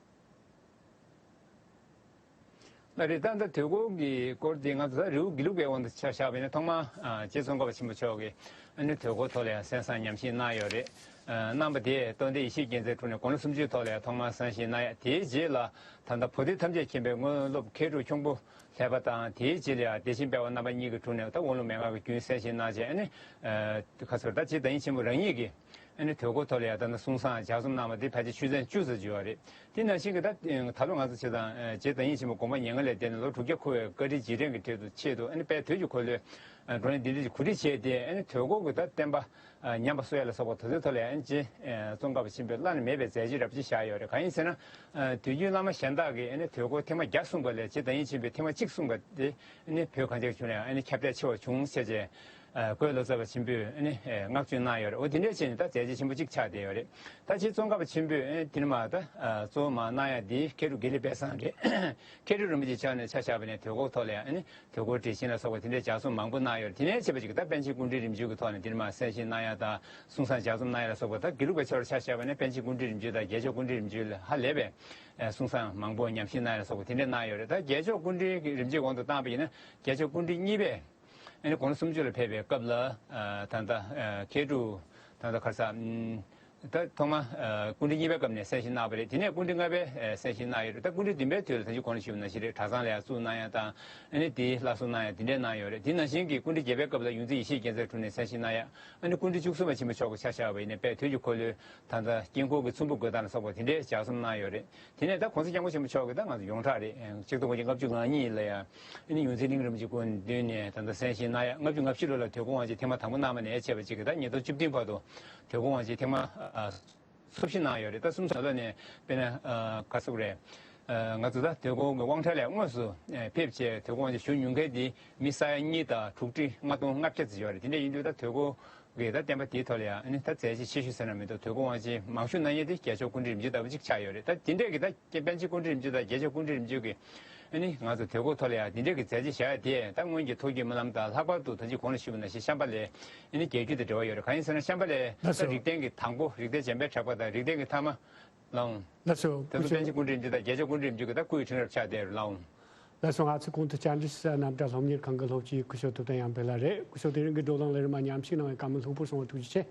ལགས་རེད། ད་ལྟ་དུས་འཁོར་གྱི་སྐོར་དེ་ང་ཚོ་ད་རི་བོ་དགེ་ལུགས་པའི་དབང་དུ་ཆ་བཞག་པ་ཡིན་ན། ཐོག་མར་ཨ་རྗེ་ཙོང་ཁ་པ་ཆེན་པོ་མཆོག་གིས་ཨ་ནི་དུས་འཁོར་ཐོག་ལ་ཡང་གསན་བསམ་ཉམས་ཞིབ་གནང་ཡོད་རེད། ཨ་གནང་བ་དེས་རྟོགས་ལྡན་ཡེ་ཤེས་རྒྱལ་མཚན་དྲུང་ནས་དགུང་ལོ་སུམ་ཅུའི་ཐོག་ལ་ཡང་ཐོག་མར་གསན་བཞེས་གནང་ཡ། དེའི་རྗེས་ལ་ད་ལྟ་བོ་དྷི་ཐམས་ཅད་མཁྱེན་པའི་དངོས་སློབ་མཁས་གྲུབ་ཁྱུང་པོ་ལྷས་པ་དང་། དེའི་རྗེས་ལ་ཡང་བདེ་ཆེན་དཔལ་བ་རྣམ་པ་གཉིས་ཀྱི་དྲུང་ནས་ད་དབང་ལུང་མན་ངག་གི་རྒྱུན་གསན་བཞེས་གནང་བྱས། ཨ་ནི་ཨ་ཁ་སོར་ད་རྗེ་བདག་ཉིད་ཆེན་པོ་རང་ཉིད་ཀྱིས་ཨ་ནི་དུས་འཁོར་ཐོག་ལ་ཡང་ད་ལྟ་གསུང་བསམ་ལྗགས་རྩོམ་གནང་བ་དེ་ཕལ་ཆེར་ཆོས་ཚན་བཅུ་ཙམ་ཅིག་ཡོད་རེད། དེ་ནང་བཞིན་གྱི་ད་ད་ལོ་ང་ཚོ་བྱས་ཙང་ཨ་རྗེ་བདག་ཉིད་ཆེན་པོ་དགོངས་པ་མྱ་ངན་ལས་འདས་ནས་ལོ་དྲུག་བརྒྱ་འཁོར་བའི་བཀའ་དྲིན་རྗེས་དྲན་གྱི་ཆེད་དུ་ཆེད་དུ་ཨ་ནི་དཔལ་དུས་ཀྱི་འཁོར་ལོའི་ཨ་བགྲོ་གླེང་འདི་འདྲ་ཞིག་གོ་སྒྲིག་བྱས་ཏེ། ཨ་ནི་དུས་འཁོར་གྱི་ད་བསྟན་པ་ཨ་ཉམས་པ་གསོ་ཡ་ལ་སོགས་པ་དེ་ཚོའི་ཐོག་ལ་ཨ་ནི་རྗེ་ཨ་ཙོང་ཁ་པ་ཆེན་པོས་བླ་ན་མེད་པའི་མཛད་རྗེས་རབ་ཅིག་བཞག་ཡོད་རེད། གང་ཡིན་ཟེར་ན། ཨ་དུས་རྒྱུན་བླ་མ་གཞན་དག་གིས་ཨ་ནི་དུས་འཁོར་ཐེངས་མ་བརྒྱ་གསུངས་པ་ལས་རྗེ་བདག་ཉིད་ཆེན་པོས་ཐེངས་མ་གཅིག་གསུངས་པ་དེ་ཨ་ནི་བོད་གངས་ཅན་གྱི་ལྗོངས་ལ་ཨ་ནི་ཁྱབ་གདལ་ཆེ་བ་བྱུང་ཟེར་བྱས། ཨ་གོས་ལོ་ཙཱ་བ་ཆེན་པོས་ཨ་ནི་ཨ་བསྔགས་བརྗོད་གནང་ཡོད་རེད། འོ་དེ་འདྲས་བྱས་ནས་ད་མཛད་རྗེས་ཆེན་པོ་གཅིག་ཆགས་བསྡད་ཡོད་རེད། ད་རྗེ་ཙོང་ཁ་པ་ཆེན་པོས་ཨ་ནི་དེ་ནི་མ་ད་ཨ་གཙོ་བོ་མ་གནང་ཡ་འདི་མཁས་གྲུབ་དགེ་ལེགས་དཔལ་བཟང་རེད། མཁས་གྲུབ་རིན་པོ་ཆེའི་ཕྱག་ནས་ཆ་བཞག་པ་ཡིན་ན་དུས་འཁོར་ཐོག་ལ་ཡང་ཨ་ནི་དུས་འཁོར་འགྲེལ་ཆེན་ལ་སོགས་པ་དེ་འདྲའི་ལྗགས་རྩོམ་མང་པོ་གནང་ཡོད་རེད། དེ་ནས་བྱས་པ་ཅིག་ད་པཎ་ཆེན་ཀཽཎྜི་རིམ་བྱོན་གྱི་ཐོག་ནས་དེ་ནས་མར་གསན་བཞེས་གནང་ཡ་དང་། གསུང་བསམ་ལྗགས་རྩོམ་གནང་ཡ་ལ་སོགས་པ། ད་དགེ་ལུགས་པའི་ཕྱོགས་ལ་ཆ་བཞག་པ་ཡིན་ན་པཎ་ཆེན་ཀཽཎྜི་རིན་པོ་ཆེ་དང་རྒྱལ་མཆོག་ཀཽཎྜི་རིན་པོ་ཆེ་ལ་ཧ་ལས་པའི་ཨ་གསུང་བསམ་མང་པོ་ཉམས་ཞིབ་གནང་ཡ་ལ་སོགས་པ་དེ་འདྲ་གནང་ཡོད་རེད། ད་རྒྱལ་མཆོག་ཀཽཎྜི་རིན་པོ་ཆེའི་དབང་དུ་བཏང་པ་ཡིན་ན་རྒྱལ་མཆོག་ཀཽཎྜི་གཉིས་པས་ཨ་ནི་དགུང་ལོ་སུམ་ཅུ་ལ་ཕེབས་པའི་སྐབས་ལ། ཨ་ད་ལྟ་ཨ་མཁས་གྲུབ་ད་ལྟ་ག་རེ་ཟ། ཨམ་ད་ཐོག་མ་ཨ་ཀཽཎྜི་གཉིས་པའི་སྐབས་ནས་གསན་བཞེས་གནང་བ་རེད། དེ་ནས་ཀཽཎྜི་ལྔ་པས་ཨ་གསན་བཞེས་གནང་ཡོད་རེད། ད་ཀཽཎྜི་བདུན་པའི་དུས་ལ་ད་ཅི་གོང་ལ་ཞུས་པ་ནང་བཞིན་རེད། གྲྭ་ཚང་ལ་ཡང་བཙུགས་གནང་ཡ་དང་། ཨ་ནི་དེའི་བསླབ་གསོ་གནང་ཡ་དེ་འདྲས་གནང་ཡོད་རེད། དེ་ནང་བཞིན་གྱི་ཀཽཎྜི་བརྒྱད་པའི་སྐབས་ལ་ཡོངས་འཛིན་ཡེ་ཤེས་རྒྱལ་མཚན་དྲུང་ནས་གསན་བཞེས་གནང་ཡ། ཨ་ནི་ཀཽཎྜི་བཅུ་གསུམ་པ་ཆེན་པོ་མཆོག་གི་ཆ་བཞག་པ་ཡིན་ན་དཔལ་དུས་ཀྱི་འཁོར་ལོའི་ད་ལྟ་དཀྱིལ་འཁོར་གྱི་ཚོམ་བུ་བགོད་སྟངས་ལ་སོགས་པ་དེ་འདྲའི་ལྗགས་རྩོམ་གནང་ཡོད་རེད། དེ་ནས་ད་གོང་ས་སྐྱབས་མགོན་ཆེན་པོ་མཆོག་གིས་ད་ང་ཚོ་ཡོངས་གྲགས་རེད། ཆིག་སྟོང་དགུ་བརྒྱ་ལྔ་བཅུ་ང་གཉིས་ལ་ཡང་ཨ་ནི་ཡོངས་འཛིན་གླིང་རིན་པོ་ཆེའི་སྐུ་མདུན་ནས་ད་ལྟ་གསན་བཞེས་གནང་ཡ། ལྔ་བཅུ་ང་བཞི་ལོ་ལ་དུས་འཁོར་དབང་ཆེན་ཐེངས་མ་དང་པོ་གནང་བ་ནས་བྱས་པ་ཅིག་གིས་ད་ཉིས་སྟོང་བཅུ་བདུན་བར་དུ་དུས་འཁོར་དབང་ཆེན་ཐེངས་མ་ཨ་སོ་བཞི་གནང་ཡོད་རེད། ད་གསུམ་ས་ལོ་ནས་དཔེར་ན་ཨ་ག་ཟེར་དགོས་རེད། ཨ་ང་ཚོ་ད་དུས་འཁོར་གྱི་དབང་གྲལ་ལ་དངོས་སུ་ཨ་ཕེབས་བྱས་དུས་འཁོར་དབང་ཆེན་ཞུ་མྱོང་མཁན་དེ་མི་ས་ཡ་གཉིས་དང་དྲུག་ཁྲི་ལྔ་སྟོང་ལྔ་བརྒྱ་ཙམ་ཡོད་རེད། དེ་འདྲ་ཡིན་དུས་ད་དུས་འཁོར་གི་ད་བསྟན་པ་དེའི་ཐོག་ལ་ཡང་ཨ་ནི་ད་མཛད་རྗེས་ཆེ་ཤོས་ཟེར་ན་མི་འདུག། དུས་འཁོར་དབང་ཆེན་མང་ཤོས་གནང་མཁན་དེ་རྒྱལ་མཆོག་ཀཽཎྜི་རིན་པོ་ཆེ་ལྟ་བུ་ཅིག་ཆགས་ཡོད་རེད། ད་དེ་འདྲས་ཀྱི་ད་པཎ་ཆེན་ཀཽཎྜི་རིན་པོ་ཆེ་དང་རྒྱལ་མཆོག་ཀཽཎྜི་རིན་པོ་ཆེ་གི་ཨ་ནི་ང་ཚོ་དུས་འཁོར་ཐོག་ལ་ཡང་དེ་འདྲས་ཀྱི་མཛད་རྗེས་བཞག་ཡ་དེ། ད་སྔོན་གྱི་ཐུགས་ཀྱི་སྨོན་ལམ་དང་ལྷག་པར་དུ་ད་ཅི་གོང་ལ་ཞུས་པ་ནང་བཞིན་ཤམྦྷ་ལའི་ཨ་ནི་རྒྱལ་རྒྱུད་དང་འབྲེལ་བ་ཡོད་རེད། གང་ཡིན་ཟེར་ན་ཤམྦྷ་ལའི་ད་རིགས་ལྡན་གྱི་དང་པོ། རིགས་ལྡན་འཇམ་དཔལ་གྲགས་པ་དང་རིགས་ལྡན་གྱི་ཐ་མ། ལགས་འོང་། ལགས་སོ། དེ་ཚོ་སྐུ་ཞབས། པཎ་ཆེན་སྐུ་ཕྲེང་བཅུ་དང་བརྒྱད་ཅུ་སྐུ་ཕྲེང་བཅུ་གི་ད་སྐུའི་ཕྲེང་རབས་ཆགས་བསྡད་རེད། ལགས་འོང་། ལགས་སོ། ང་ཚོའི་གོང་དུ་བཅར་འདྲི་ཞུ་ས་རྣམ་གྲངས་སློབ་གཉེར་ཁང་གི་སློབ་སྤྱི་སྐུ་ཞབས་ཐུབ་བསྟན་དབྱངས་འཕེལ་ལགས་རེད། སྐུ་ཞབས་དེ་རིང་གི་བགྲོ་གླེང་ལས་རིམ་མ་མཉམ་ཞུགས་གནང་བའི་བཀའ་མོལ་ལྷུག་པོར་གསུང་བར་ཐུགས་རྗེ་ཆེ།